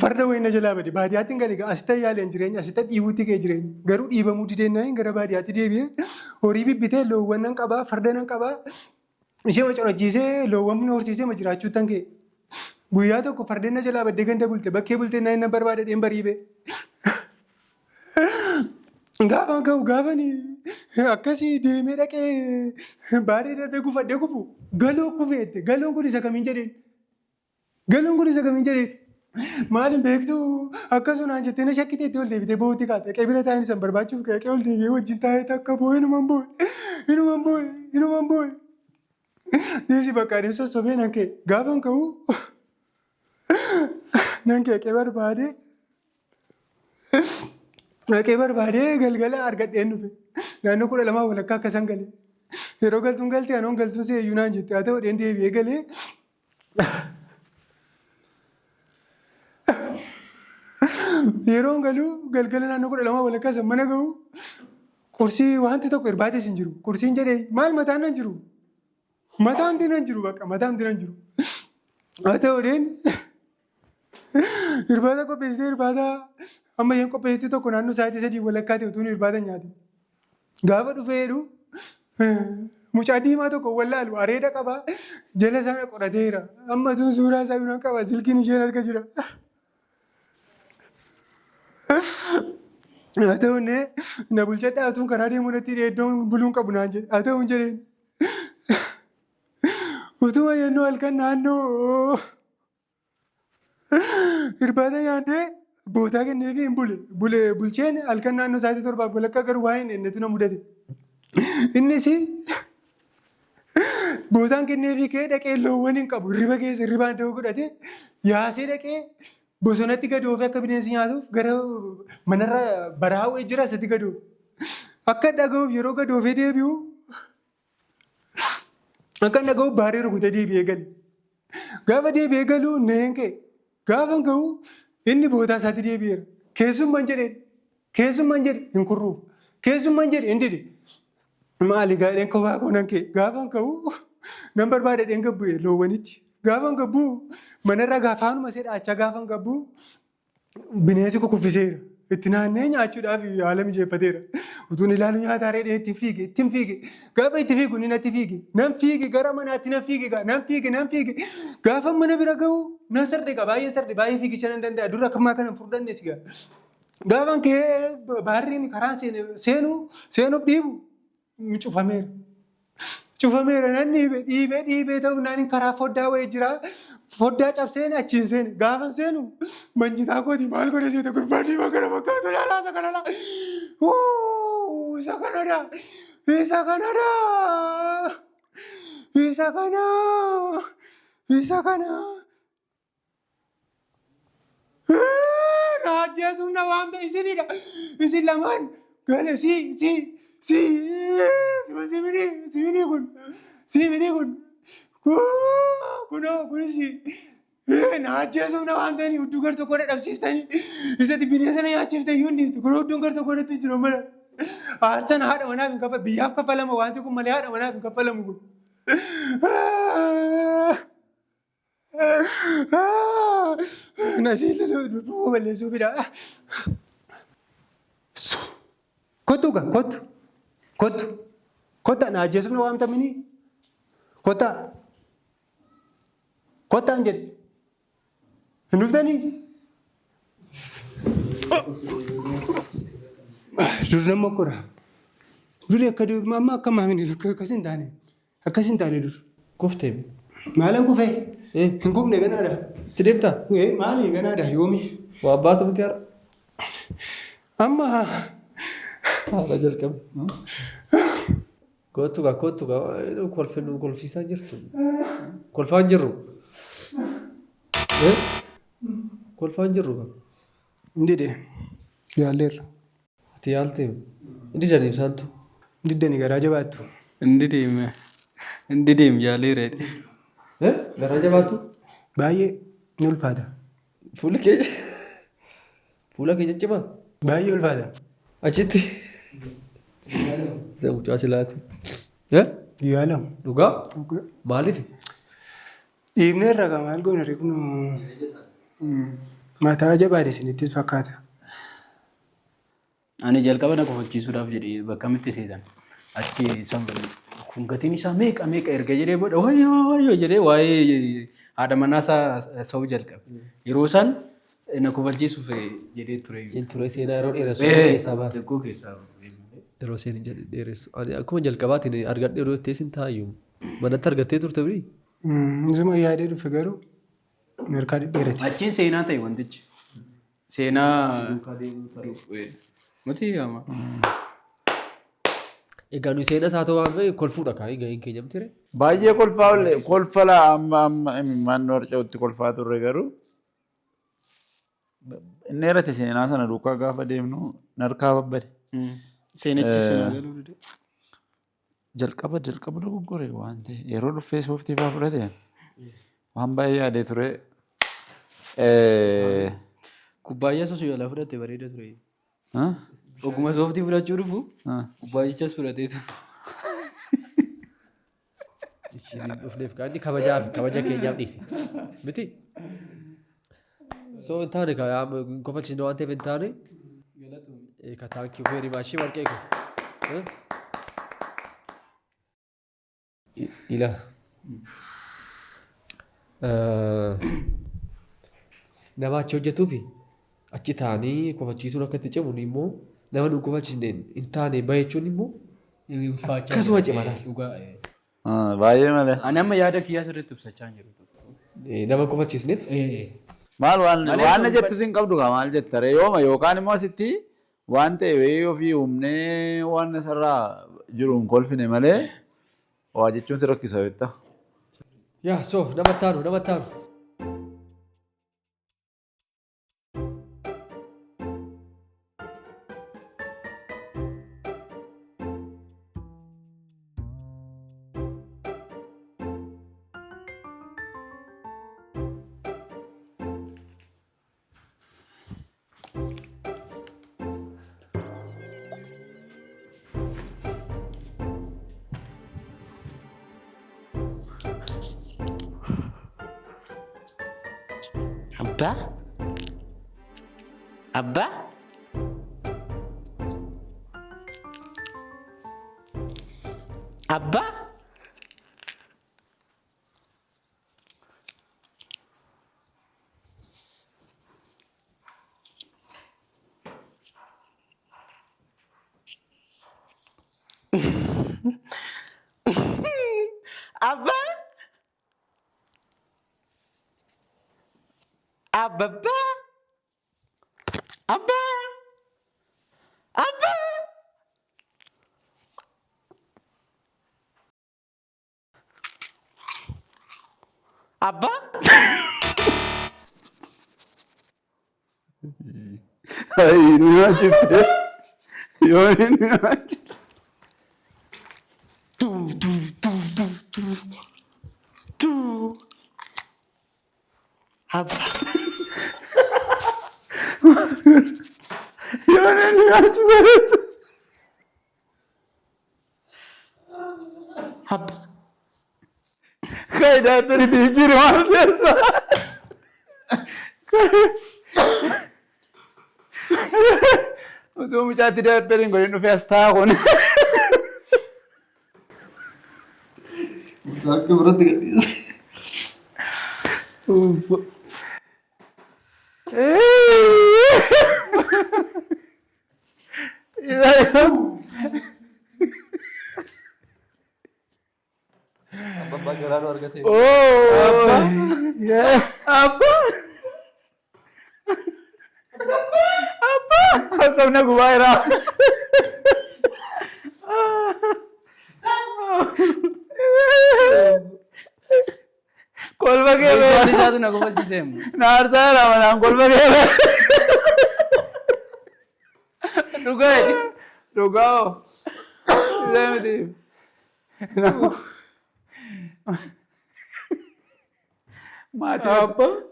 Farda wayii na jalaa bade baadiyyaatti hin gale asitti yaaleen jireenya asitti dhiibuutti ka'e jireenya garuu dhiibamuu dideenna gara baadiyyaatti deebi'ee horii bibbitee loowwan nan qabaa farda nan qabaa ishee macorajjiisee loowwan horsiisee ma jiraachuu tan ka'e. Guyyaa tokko fardeen na jalaa baddee ganda bulte bakkee bultee na inni barbaade dheen bariibe. Gaafa ga'u gaafani akkasii deemee dhaqee baadhee darbee gufadhee kufu galoo kufeette galoon kun isa kamiin jedheen. Galoon kun isa kamiin jedheen. Maaliin beektu akkasumaan jettee na shakkiteetti ol deebitee boo'utti kaate. Qe'ee bira taa'een isan barbaachuuf qe'ee ol deebi'ee wajjin taa'ee takka boo'e inuman boo'e inuman boo'e inuman boo'e. Dhiisi bakka ani sossobee nan ka'e gaafan ka'u nan ka'e qe'ee barbaade dhaqee barbaadee galgala argadheen dhufe. Naannoo 12 walakkaa akkasan galee. Yeroo galtuun galtee anoon galtuun seeyyuu naan jette haa ta'u dheen deebi'ee galee. Yeroon galuu galgala naannoo 12 walakkaa san mana gahu qursii wanti tokko irbaatis hin jiru. Qursiin jedhee maal mataan nan jiru. Mataan nan jiru bakka mataan nan jiru. Haa ta'u dheen irbaata qopheessitee irbaata amma isheen qopheessitu tokko naannoo sa'aatii 3 walakkaa ta'e utuu irbaata hin nyaatin. Gaafa dhufee jedhu Mucaa diimaa tokko wallaalu areeda qaba. Jala sana qorateera. Amma sun suuraa isaa nan qaba. Silkiin isheen harka jira. Haa ta'u innee na bulchadhaa utuun karaa deemuu natti hidhee iddoon buluun qabu naan jedhe. Haa ta'u hin jedheen. Utuma yennuu halkan naannoo irbaata nyaadhee bootaa kenneefii hin bule. Bule bulcheen halkan naannoo sa'aatii torbaaf walakkaa garuu waa hin eennetu na mudate. Innis bootaan kenneefii ka'ee dhaqee loowwan hin qabu. Hirriba keessa hirribaan da'oo godhatee yaasee dhaqee bosonatti gad oofee akka bineensi nyaatuuf gara manarra baraa wayii jira isatti gad oofe. Akka dhaga'uuf yeroo gad oofee deebi'u akka dhaga'uuf baaree rukutee deebi'ee gale. Gaafa deebi'ee galu na'een ka'e. Gaafa ga'u inni bootaa isaatti deebi'eera. Keessummaan jedheen. Keessummaan jedhe hin kurruuf. Keessummaan jedhe hin dide. Maali gaadheen kophaa koo nan ka'e. Gaafa ka'u nan barbaada dheen gabbu'e loowwanitti. Gaafa gabbu manarra gaafaanuma ishee dhaachaa gaafa gabbu bineensi kukuffiseera. Itti naannee nyaachuudhaaf haala mijeeffateera. Utuun ilaalu nyaataa reedhee ittiin fiige ittiin fiige. Gaafa itti fiigu inni natti fiige. Nan fiige gara manaatti nan fiige gaa nan fiige nan fiige. Gaafa mana bira ga'u nan sarde gaa baay'ee sarde baay'ee fiigicha nan danda'a. Dura akkamaa kana hin furdanne si gaa. Gaafa ka'ee baarriin karaan seenu seenuuf dhiibu cufameera. Cufameera nan dhiibe dhiibee dhiibee ta'u naan karaa foddaa wayii jira. Foddaa cabseen achiin seene. Gaafa seenu manjitaa kooti maal godhe seete gurbaa diimaa kana fakkaatu laalaa isa kanadha. Isa kanadha. Isa kanadha. Isa kana. Isa kana. Na ajjeesuuf na waamte isinidha. Isin lamaan gale si si si si mini si mini kun si mini kun kunoo kunis na ajjeesuuf na waamtanii hudduu gar tokko na dhabsiistanii isatti bineensa na nyaachifte iyyuu hin dhiistu kunoo hudduun gar tokko natti jiru mala. Aarsaan haadha manaaf hin kaffalamu biyyaaf kaffalama wanti kun malee haadha manaaf hin kaffalamu kun. Nasiin balleessuu fida. Kottu gaa kottu kottu kotta na ajjeesuuf na waamtamini kotta kottaan jedhe hin dhuftanii. Dur nama kora. Duri akka amma akka maamini akkas hin taane. Akkas hin taane dur. Kuftee. Maalan kufee? Hin kufne ganaadha. Itti deemtaa? Maali ganaadha yoomi? Waa baatu miti har'a. Amma Haala jalqabe. Kottu gaa kottu gaa kolfi nu kolfiisaa jirtu. Kolfaa hin jirru. Kolfaa hin jirru gaa. Dide yaalleerra. Ati yaaltee hin didanii isaantu. Diddani garaa jabaattu. Hin dideem hin dideem yaaleera jedhe. Garaa jabaattu? Baay'ee ni ulfaata. Fuulli keenya fuula keenya cimaa? Baay'ee ulfaata. Achitti. Isa mucaa silaati. Yaalamu. Dhugaa? Maaliif? Dhiibneerra gaa maal goona ree kun mataa jabaate isinittis fakkaata. Ani jalqaba na kofalchiisuudhaaf jedhee bakka mitti seetan. Achi kun gatiin isaa meeqa meeqa erga jedhee booda wayyoo wayyoo jedhee waa'ee haadha manaa isaa sa'uu jalqabe. Yeroo isaan na kofalchiisuuf jedhee ture. Ture seenaa yeroo dheeressu keessaa baase. Xiqqoo keessaa baase. Yeroo seenii jedhe dheeressu. Ani akkuma jalqabaatiin argadhee yeroo itti sin taa'ayyuu. Manatti argattee turte birii? Isuma yaadee dhufe garuu mirkaa dhedheerate. Achiin seenaa ta'e wantichi. Seenaa miti ama. Egaa nuyi seenaa isaa ta'uu waan ta'eef kolfuudha kaa gaheen keenya miti ree. Baay'ee kolfaa olle kolfa laa amma amma imimmaan nu harca'utti kolfaa turre garuu inni dheerate seenaa sana duukaa gaafa deemnu narkaa babbade. Seenichi seenaa galuu dide. Jalqaba jalqaba dogoggore waan ta'e yeroo dhuffee sooftii fa'aa fudhate waan baay'ee yaadee ture. Kubbaayyaa sosu yaalaa fudhate bareeda ture. Oguma sooftii fudhachuu dhufu kubbaayichas fudhateetu. Ishiin hin dhufneef kaa inni kabajaaf kabaja keenyaaf dhiise. Miti? So hin taane kaa hin kofalchiisne waan ta'eef hin taane. Ka thank you very much warqee ko. Ila. Nama achi hojjetuufi achi taa'anii kofachiisuun akka itti cimu immoo nama nu kofachiisne hin taane bahe jechuun immoo akkasuma cima laal. Dhugaa. Baay'ee malee. Ani amma yaada kiyyaa sirriitti ibsachaa hin jiru. Nama kofachiisneef. Maal waan waan na jettu sin qabdu kaa maal jetta ree yooma yookaan immoo asitti waan ta'e wayii ofii uumnee waan asirraa jiru hin kolfine malee waa jechuun si rakkisa beektaa. Yaa so nama taanu nama taanu. Abbaa? Abbaa? Abbaa? Abbaa? Abbaa? Abbaa? Abbaa? Abbaa? Ay, nu nyaachifte. Yoo nu nyaachifte. Tu, tu, tu, tu, tu. Tu. Abbaa. Yoo nu nyaachise. Abbaa. Kai daatanii jijjiirri maal keessa? Utuu mucaatti daapperiin godhin dhufee as taa'a kun. Akka biratti gadhiisa. Abbaa garaa nu argate. Abbaa. Abbaa. Akkam gubaa jira. Kolfa kee Waan isaatu na kofalchiisee. Naarsaa jira manaan kolfa kee Dhugaa. Dhugaa. Isa miti.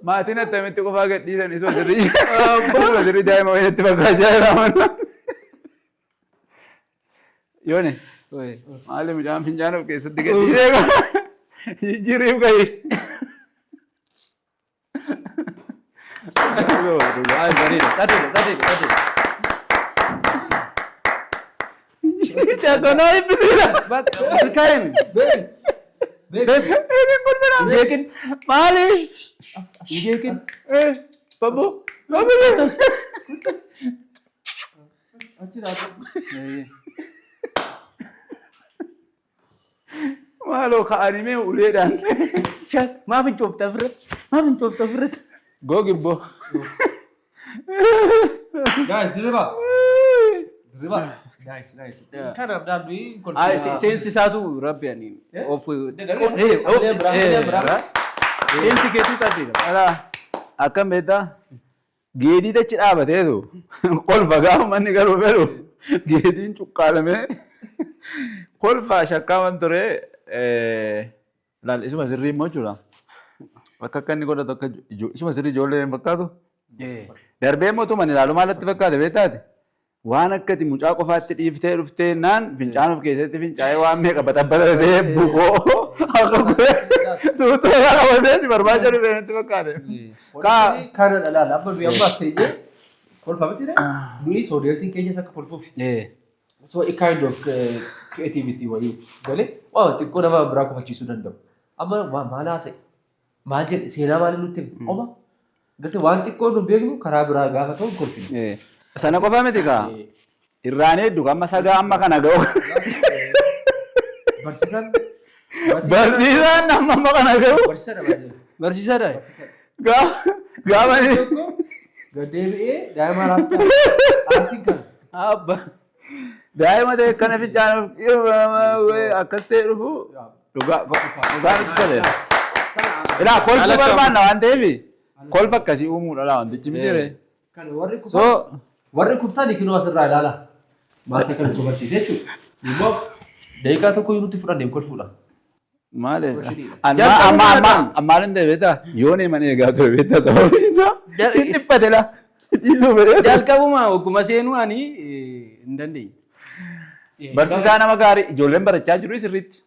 Maatiin attamitti qofaa gadhiisan isuma sirrii isuma sirrii daa'ima wayinatti fakkaachaa jira mana. Yoone maali mucaan fincaan of keessatti gadhiisee jijjiiriif gahi. Bareeda. Sadeedha sadeedha sadeedha. Cakkonaa ibbisiidha. Milkaa'e. Isin kun Hin jeeqin. Maali? Hin jeeqin. Babbu. Babbu. Achi dhaabatu. Maaloo ka'anii mee uleedhaan. Maaf hin coofte ofirratti? Maaf hin coofte ofirratti? Googibbo. Guys, dirriba. Dirriba. Nice, nice. Kanaaf naannoo Ay, seensi isaatu rabbi ani of seensi keetuu taatee. Alaa akkam beektaa? Geedii achi dhaabateetu kolfa gaafa manni galuu fedhu geediin cuqqaalamee kolfaa shakkaaman ture laal isuma sirrii immoo jechuudha. Akka akka inni godhatu akka isuma sirrii ijoollee hin fakkaatu. Darbee immoo tuma ilaalu maalatti fakkaate beektaati? Waan akkati mucaa qofaatti dhiiftee dhuftee naan fincaan of keessatti fincaa'ee waan meeqa baxabbatatee bukoo akka godhee suuta qabatee si barbaacha dhufee natti fakkaate. Kaa kana dhalaala amma nuyi amma as teenyee kolfa miti nuyi soodiyesiin keenyas akka kolfuuf. So a kind of Creativity wayii galee waan xiqqoo nama biraa kofalchiisuu danda'u. Amma maal haasa'e? Maal jedhe? Seenaa maalii nutti hime? Oma gartee waan xiqqoo nu beeknu karaa biraa gaafa ta'u kolfina. Sana qofa miti kaa. Irraan hedduu amma sagaa amma kana ga'u. Barsiisaan Barsiisaan amma amma kana ga'u. Barsiisaadha baay'ee. Barsiisaadha. Gaafa inni Gad deebi'ee daa'ima raastaa aartiin kana. Abba. Daa'ima ta'e kana fincaan akkas ta'e dhufu dhugaa dhugaa nutti toleera. Ilaa kolfuu barbaanna waan ta'eef kolfa akkasii uumuudha laa wantichi miti ree. Kan warri So kufan warri kuftan kinoo asirraa ilaala. Maatii kan nu barsiise jechuudha. Immoo daqiiqaa tokko iyyuu nutti fudhanne kolfuudha. Maal eessa? Amma amma amma ammaan hin ta'e beektaa? Yoon mana eegaa ture beektaa sababiin isaa hin dhiphate laa. Dhiisuu fedhee. Jalqabuma ogguma seenuu ani hin dandeenye. Barsiisaa nama gaarii ijoolleen barachaa jiru sirriitti.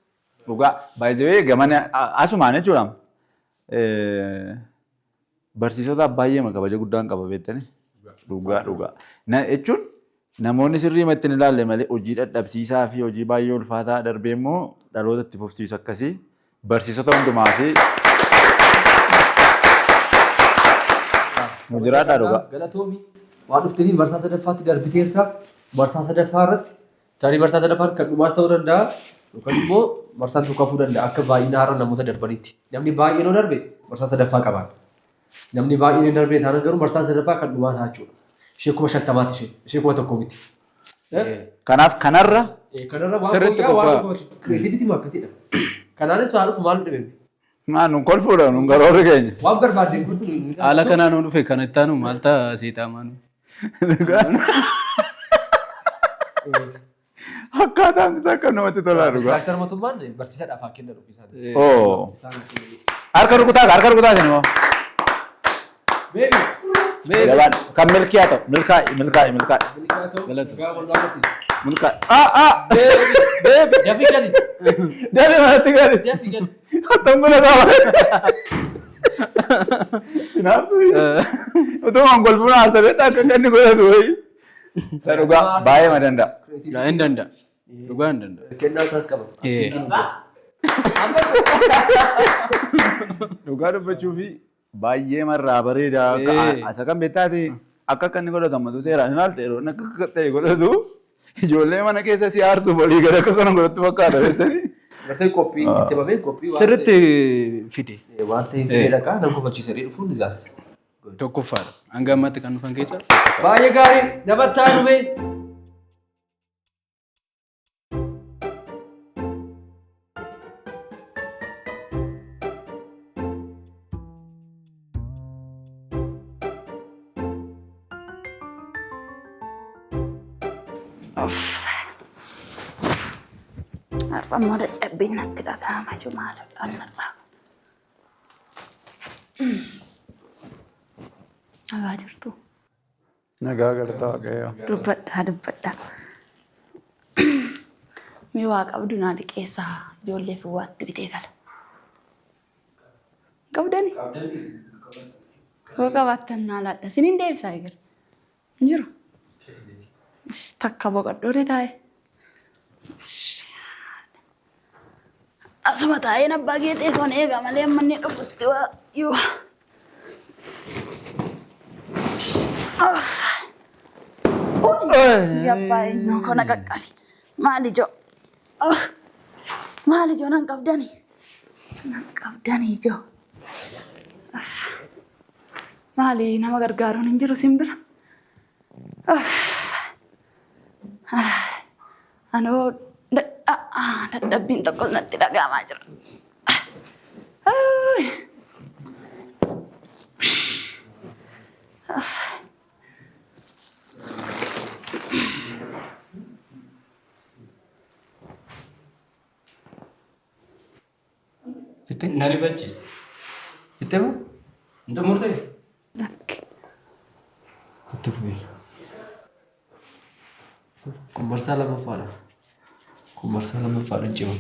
Dhugaa baay'ee gamana asumaan jechuudha. Barsiisota baay'ee kabaja guddaan qaba beektani. Dhugaa dhugaa. Jechuun namoonni sirrii ittiin hin ilaalle malee hojii dadhabsiisaa fi hojii baay'ee ulfaataa darbee immoo dhaloota itti fufsiisu akkasii barsiisota hundumaa fi nu jiraadhaa dhugaa. Galatoomi waan dhufteef marsaa sadaffaatti darbiteerta. Marsaa sadaffaa irratti tarii marsaa sadaffaan kan dhumaas ta'uu danda'a yookaan immoo marsaan tokko hafuu danda'a akka baay'ina har'a namoota darbanitti. Namni baay'een yoo darbe marsaa sadaffaa qabaan. Namni baay'een hin darbine taanaan garuu marsaan sadaffaa kan dhumaa ta'a jechuudha. Ishee 50,000ti ishee 1,000 miti. Kanaaf kanarra Kanarra waan Sirriitti fooyya'aa waan qophaa'aa. dhufu creativity akkasiidha. Kanaanis waan dhufu maal dhibe? Maa nun kolfuudha nun garoorri keenya. Waan barbaadde guutuu Haala kanaan yoo dhufe kan itti aanu maal ta'a seetaa maanu. Akkaataan isaa akka namatti tolaa dhugaa. Instructor mootummaan barsiisaadhaaf haa kennan ofii isaaniiti. Oo. Isaan haa kennan. Harka rukutaa harka rukutaa isin immoo. Beebi. Jabaan kan milkii haa ta'u milkaa'i milkaa'i milkaa'i milkaa'i. Ah ah. Beebi. Dafii gali. Deemi manatti gali. Dafii gali. Attam godha qaba. Kanaafuu utuma golbuun haasawee akka inni godhatu wayii. Isa dhugaa baay'ee ma danda'a. Hin danda'a. Dhugaa hin danda'a. Kennaa isaas qaba. Dhugaa dubbachuu fi baay'ee marraa bareeda. Isa kan beektaati akka akka inni godhatu ammatu seeraan hin haalte yeroo inni akka akka ta'e godhatu ijoollee mana keessa si aarsuuf olii gad akka kana godhatu fakkaata beektanii. Gartee qophii itti bamee qophii waan Sirriitti fide. Waan ta'eef fedha nan kofachiisanii dhufuun isaas. Tokkoffaadha. Hanga ammaatti kan dhufan keessa. Baay'ee gaarii namatti haa dhufee. Har'a immoo dadhabbiin natti dhaga'ama jiru maal narraa. Nagaa jirtu. Nagaa galata Waaqayyoo. Dubbadhaa dubbadhaa. Mee waa qabdu naa liqeessaa ijoolleef waatti bitee gala. Qabdani? Yoo qabaattan naa laadha. Isiniin deebisaa eegale. Hin jiru. Takka boqodhooree taa'e. Asuma taa'een abbaa geexee koon eega malee amma inni dhufutti waa yoo. Abbaa eenyuu kana qaqqabi. Maali ijoo? Maali ijoo nan qabdani? Nan qabdani ijoo. Maali nama gargaaruun hin jiru simbira? Anoo dadhabbiin tokko natti dhaga'amaa jira. Fitte? Na rifachiiste. Fitte moo? Hin xumurtee? Lakki. Itti fufee. Kun marsaa lammaffaadha. Kun marsaa lammaffaadha hin cimu.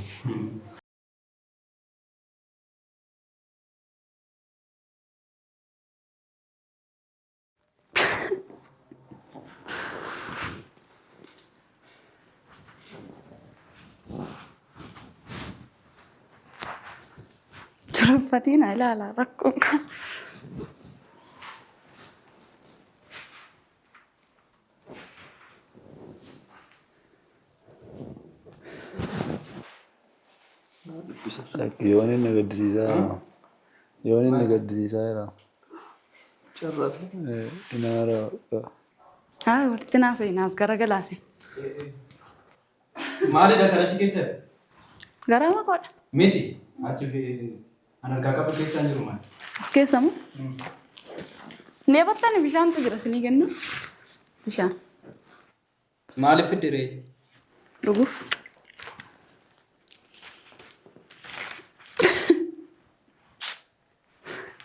Turuuffatiin ilaala rakkoon qaba. Lakki yoon inni gaddisiisaa jira. Yoon inni gaddisiisaa jira. Carraasa. Inaara. Haa walitti naasee naas garagalaase. Maalidha kan achi keessa? Garaa maqoodha. Miti. Achi fi an harkaa qabu keessa hin jiru maali? As keessa moo? Nee battani bishaantu jira isinii kennu. Bishaan Maaliif fidde rees? Dhuguuf.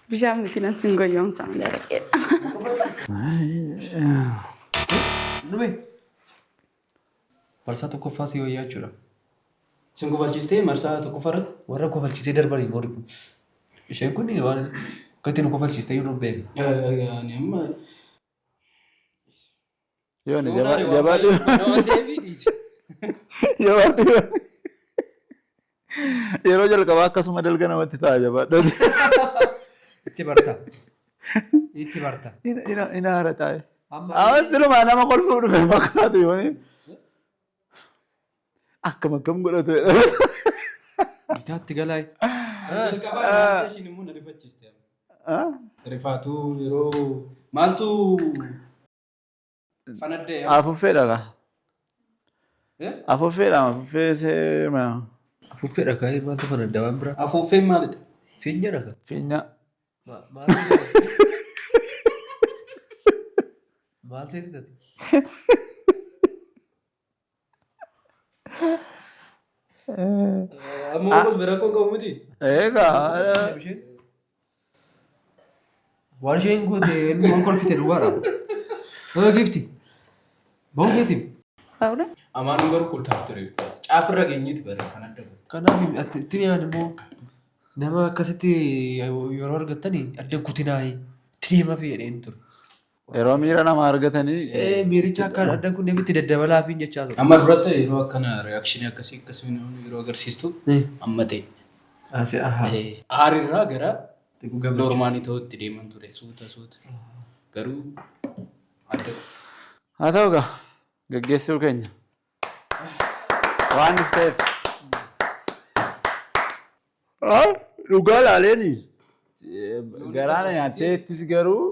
Bishaan miti nan sin goyoomsa malee araqeedha. Dhume. Marsaa tokkoffaa si wayyaa jechuudha. Sin kofalchiistee marsaa tokkoffaa irratti? Warra kofalchiisee darbanii warri kun. Isheen kun waan akka ittiin kofalchiistee jiru beekna. Ani amma. Yoon jabaadhu. Waan ta'eef dhiisi. Jabaadhu. Yeroo jalqabaa akkasuma dalga namatti ta'a jabaadhu. Itti barta. Itti barta. Ina haara taa'e. Amma silumaa nama kolfuu dhufe fakkaatu yooni. Akkam akkam godhatu. Bitaatti galaa. Jalqabaa ishiin immoo na rifachiiste. Rifaatu yeroo maaltu fanaddee? Afuuffeedha kaa. Afuuffeedha afuuffee seema. Afuuffeedha kaa maaltu fanadda waan biraa? Afuuffeen maalidha? Fiinyaadha kaa. Fiinya. Maal seeti tati? Amma kolfe rakkoo qabu miti. Egaa. Waan isheen goote inni waan kolfite dhugaadha. Nama gifti. Ba'uu keetiin. Amaanuun garuu kolfaaf ture. Caafirra geenyeeti bara kan adda godhu. Kanaaf itti dhiyaan immoo nama akkasitti yeroo argattani adda kutinaayi itti deemaa fi jedheen ture. Yeroo miira nama argatanii. Miiricha akka adda kunneef itti daddabalaa fi jechaa ture. Amma duratti yeroo akkana reakshinii akkasii akkasii namni yeroo agarsiistu amma ta'e. Aarirraa gara noormaalii ta'utti deeman ture suuta suuta. Garuu adda. Haa ta'u egaa gaggeessuu keenya. Waan dhufteef. Dhugaa laaleeni. Garaana nyaatteettis garuu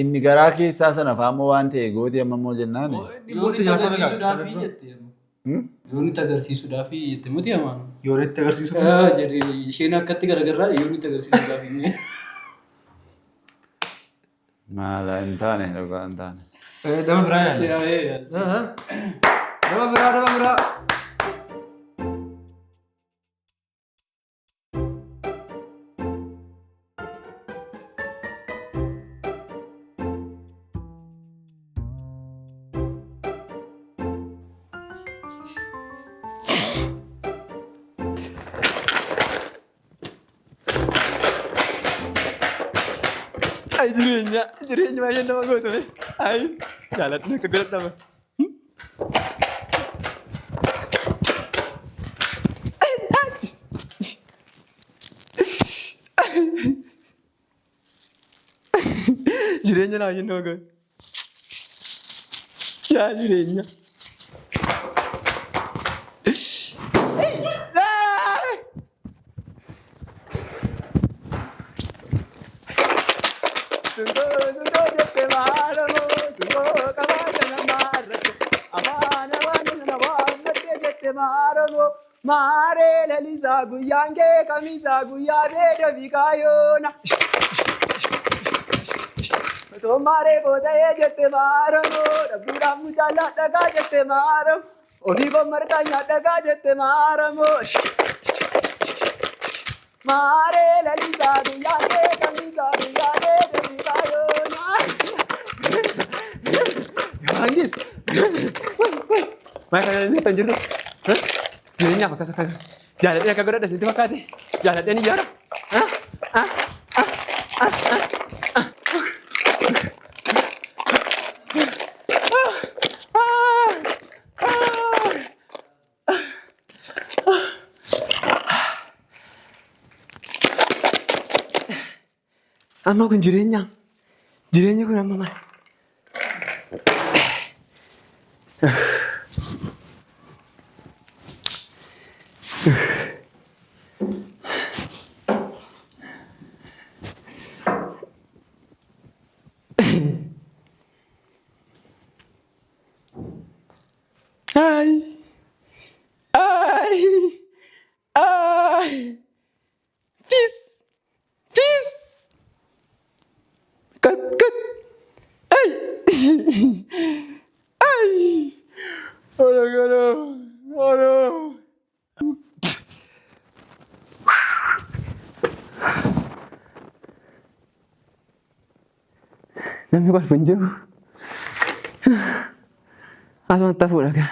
inni garaa keessaa sana fa'aa waan ta'e gootee amma immoo jennaan. Yoon itti agarsiisuudhaafi jette. Yoon itti agarsiisuudhaafi jette miti amaan. Yoon itti agarsiisuuf. Jedhee isheen akkatti garagarraa yoon itti agarsiisuudhaafi. Maala hin taane dhugaa hin taane. Nama biraa yaala. Nama biraa nama biraa. Ay jireenya jireenya baay'ee nama gootu. Ay jaaladhu akka godhadhama. Jireenya baay'ee nama gootu. Yaa jireenya. Sungoo sungoo jette maaramoo sungoo qabaata namaarratti afaan afaan nama waammattee jette maaramoo maaree lalisaa guyyaan kee kamisaa guyyaa beeda fi kaayoona. Otoo maaree booda'ee jette maaramoo dhabduudhaaf mucaa dhagaa jette maaramoo ofii koo marqaa nyaadhagaa jette maaramoo. Maaree lalisaa guyyaa kee kamisaa guyyaa beeda fi kaayoona. Yohaannis! Maal kana inni tan jirtu? Jireenyaaf akkas akka jaaladhee akka godhadha sitti fakkaate? Jaaladheen ijaara? Amma kun jireenya. Jireenyi kun amma maal? Ay. Ay. Ay. Peace. Peace. Cut, cut. Ay. Ay. Oh no, no. Oh no. Namni kolfu hin jiru. Asumatti hafuudha gaa.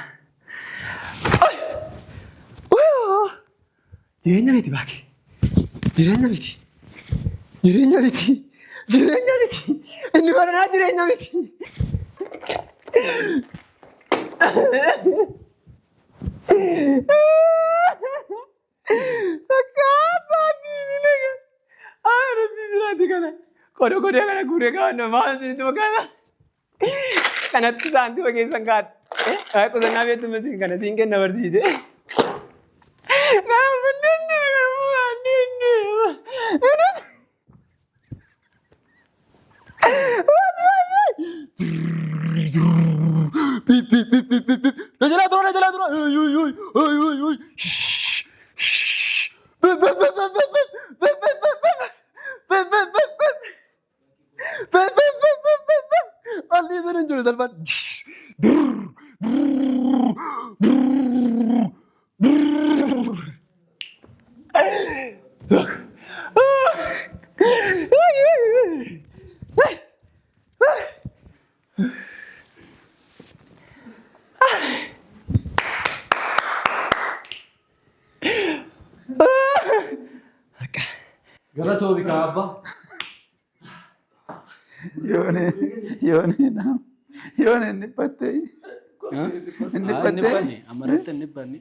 Jireenya miti baaki. Jireenya miti. Jireenya miti. Jireenya miti. Inni baranaa jireenya miti. Akkaataa ni Rabbi biraati kana. Qoda qoda kana guuree kaa'anna maal isinitti fakkaata? Kanatti saantima keessan kaa'adha. Qusannaa beektu miti kana siin kenna barsiise. Kana bunneen kana bunneen. Pip pip pip pip pip pip. Na jalaa tura, na jalaa tura. Uy uy uy uy uy uy. Shh shh. Pip pip pip pip pip pip pip pip pip pip pip pip pip. Pip pip pip pip pip pip. Alli sun hin jiru salphaan. Brrr brrr brrr brrr. Galatoomi kaa abbaa. Yoone yoone naam yoone inni dhiphatte inni Inni dhiphatte. dhiphanne amarratti inni dhiphanne.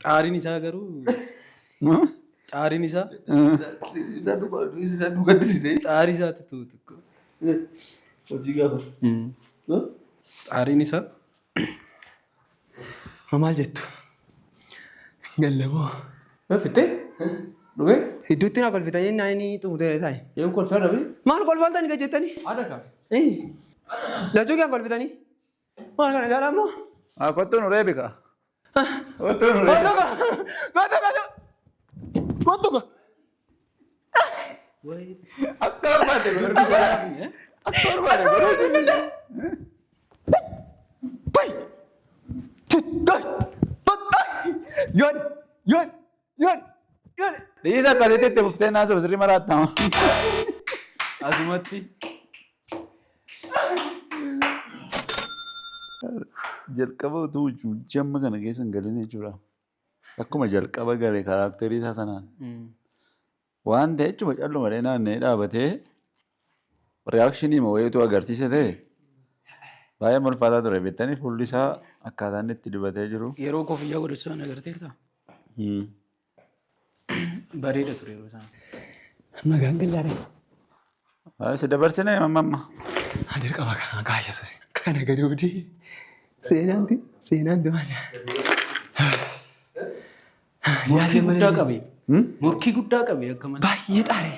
Xaariin isaa garuu xaariin isaa Isa nu gaddisiise. Xaarii isaatti tuutu xiqqoo. Hojii gaafa. Xaariin isaa Maal jettu? Gallaboo. Fittee? Dhugee? Idduutti naa kolfitanii naa inni xumuree taa'e. Yoom kolfaa dhabii? Maal kolfaltanii gad jettanii? Haadha kaa. Lachuu kiyaan kolfitanii? Maal kana jaalaa immoo? Haa, kottu nu reebi kaa. Kottu nu reebi. Kottu kaa! Kottu kottu! Kottu kaa! Akka barbaade godhu. Akka barbaade godhu. Bay! Tuttai! Battai! Yoon! Yoon! Yoon! Yoon! Dhiisa akkasitti itti fuftee naasuuf sirrii maraattama. Asumatti. Jalqaba utuu huccuu amma kana keessa hin galin jechuudha. Akkuma jalqaba gale character isaa sanaan. Waan ta'e jechuma calluma malee naanna'ee dhaabatee reaction wayiitu agarsiisa ta'e baay'ee ulfaataa ture. Beektanii, fuulli isaa akkaataa inni itti dibatee jiru. Yeroo koffiyyaa godhachuu sana agarteertaa? Bareeda ture yeroo sana. Magaan gallaadha. Si dabarsine amma amma. Dirqama kana kaa Yesuus. Akka kana gadi oodee seenaanti seenaanti maali? Morkii guddaa qabe. Morkii guddaa qabe akka malee. Baay'ee xaare.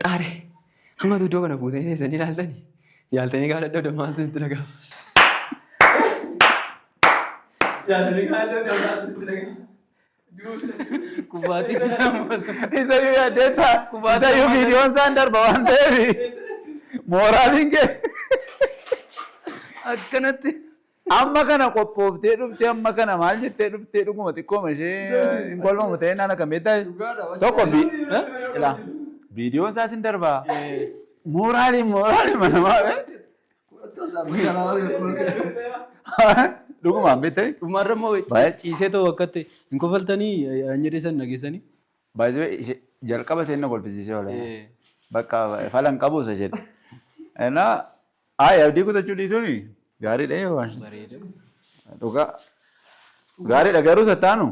Xaare. Amma iddoo kana fuutanii teessanii ilaaltanii yaaltanii gaafa dadhabdan maaltu sitti dhaga'ama? Yaaltanii gaafa dadhabdan maaltu sitti dhaga'ama? Kufaatiin isaa ammas. Isa iyyuu yaaddeetta. Isa iyyuu viidiyoon isaan darba waan ta'eef mooraaliin kee Akkanatti. Amma kana qophooftee dhuftee, amma kana maal jettee dhuftee, dhuguma xiqqooma ishee hin kolfamu ta'ee naan akkam beektaa tokko ilaa viidiyoon isaas hin darbaa, mooraaliin mooraaliin manamaa dhugumaan beektaa. Dhumarra immoo Baay'ee. Ciisee ta'u akkatti hin kofaltanii an jedhee san dhageessanii. Baay'ee jalqaba seenna kolfisiisee oola. Bakka falan qabu isa jedhe. Innaa ayi abdii kutachuu dhiisuun gaariidha yoo waan. Dhugaa gaariidha garuu sattaanu.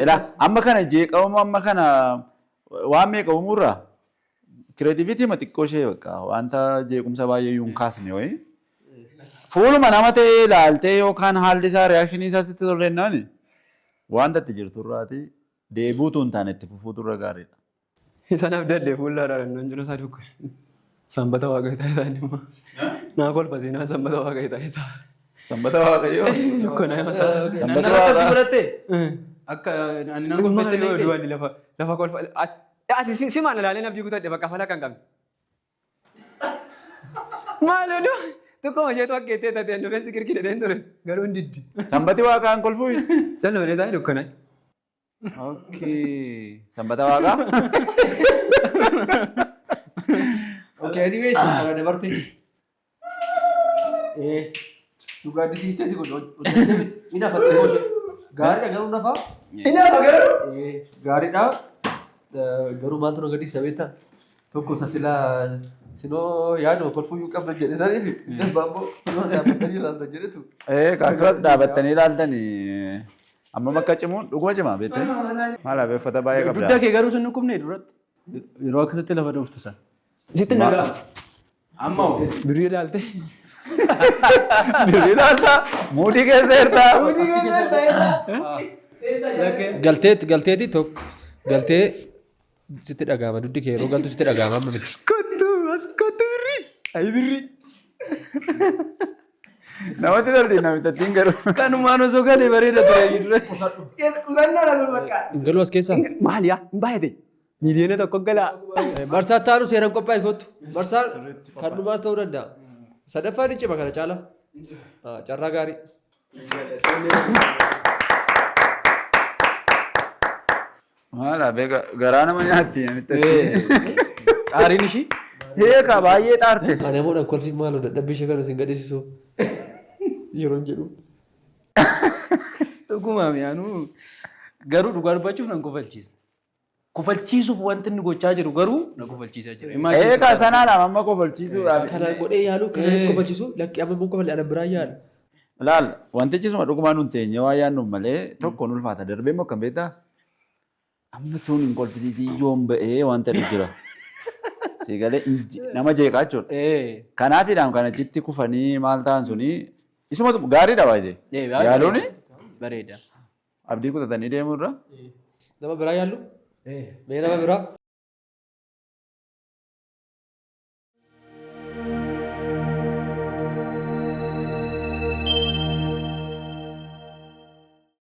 Ilaa amma kana jeeqamu amma kana Waan meeqa uumuurraa creativity ma xiqqoo ishee bakka wanta jeequmsa baay'ee iyyuu hin kaasne wayii. Fuuluma nama ta'ee ilaaltee yookaan haalli isaa reaction isaa sitti tollennaani wanta itti jirturraati deebiutu hin taane itti fufuutu irra gaariidha. Sanaaf dadde fuula dhaadhannoon jiru isaa dukka. Sanbata waaqayyo taa'ee immoo. Naa kolfa seenaa sanbata waaqayyo taa'ee. Sanbata waaqayyoo. Dukkanaa mataa. Sanbata Nan akkatti waaqaa. godhatte? Akka ani nan Maal kolfette yoo illee. du'an lafa lafa kolfa. Ati si maal ilaalee abdii kutadhe bakka fala kan qabne. Maal oduu tokkoma isheetu akka itti taate dhufeensi kirkii ture garuu hin diddi. Sanbati waaqaan kolfuu. Jalli malee taa'ee dukkanaa. Okay. Sanbata waaqaa. Okay, anyways, kana dabarte. Dhugaa addisiisteeti kun hojjettee miti. Inni hafa xiqqoo ishee. Gaariidha garuu nafa. Inni hafa garuu. Gaariidha. Garuu maaltu na gaddisiisa beektaa? Tokko isa silaa sinoo yaaduma kolfuu qabna jedhe saniif darbaa immoo kunoo dhaabbatanii ilaaltan jedhetu. Kaaturas dhaabattanii ilaaltanii ammam akka cimuun dhuguma cimaa beektee? Maal hafe uffata baay'ee qabda. Dugda kee garuu sun dhukkubne duratti. Yeroo akkasitti lafa dhooftu san. Sitti nagaa. Amma hoo? Birrii ilaalte. Birrii ilaalta. Muudii keessa jirta. Galteetti galteetti tokko galtee sitti dhagahama dugdi kee yeroo galtu sitti dhagahama amma miti. Kottu as kottu birrii. Ayi birrii. Namatti tolti namitattiin garuu. Kanumaan osoo galee bareeda ture dura. Qusannoodha kun bakka. Hin galuu as keessaa. Maal yaa hin baay'ate. Miiliyoona 1 galaa. Marsaa taanu seeraan qophaa'e kottu. Marsaan kan dhumaas ta'uu danda'a. Sadaffaan ni cima kana caala. Carraa gaarii. Maal hafe garaa nama nyaatti namitattiin. Xaariin ishii. Heeka baay'ee xaarte. Ani ammoo kolfi maaloo dadhabbii ishee kana isin gadhiisisu yeroo hin jedhu. Dhugumaam yaanuu garuu dhugaa dubbachuuf nan kofalchiisa. Kofalchiisuuf wanti inni gochaa jiru garuu na kofalchiisaa jira. Eegaa sanaadhaaf amma kofalchiisuudhaaf. Kanaan godhee yaalu kanaanis kofalchiisu lakki amma immoo kofalli anan biraa yaalu. Laal wantichi suma dhugumaan nun teenye waa yaadnuuf malee tokko nu ulfaata darbee immoo akkam beektaa? Amma tuun hin kolfisiisii yoom ba'ee wanta jira. Siigalee nama jeeqaa jechuudha. Kanaafidhaan kan achitti kufanii maal ta'an suni isumatu gaariidha baay'ee. Yaaluuni Bareeda. Abdii kutatanii deemuu irra. Nama biraa yaallu? Mee nama biraa?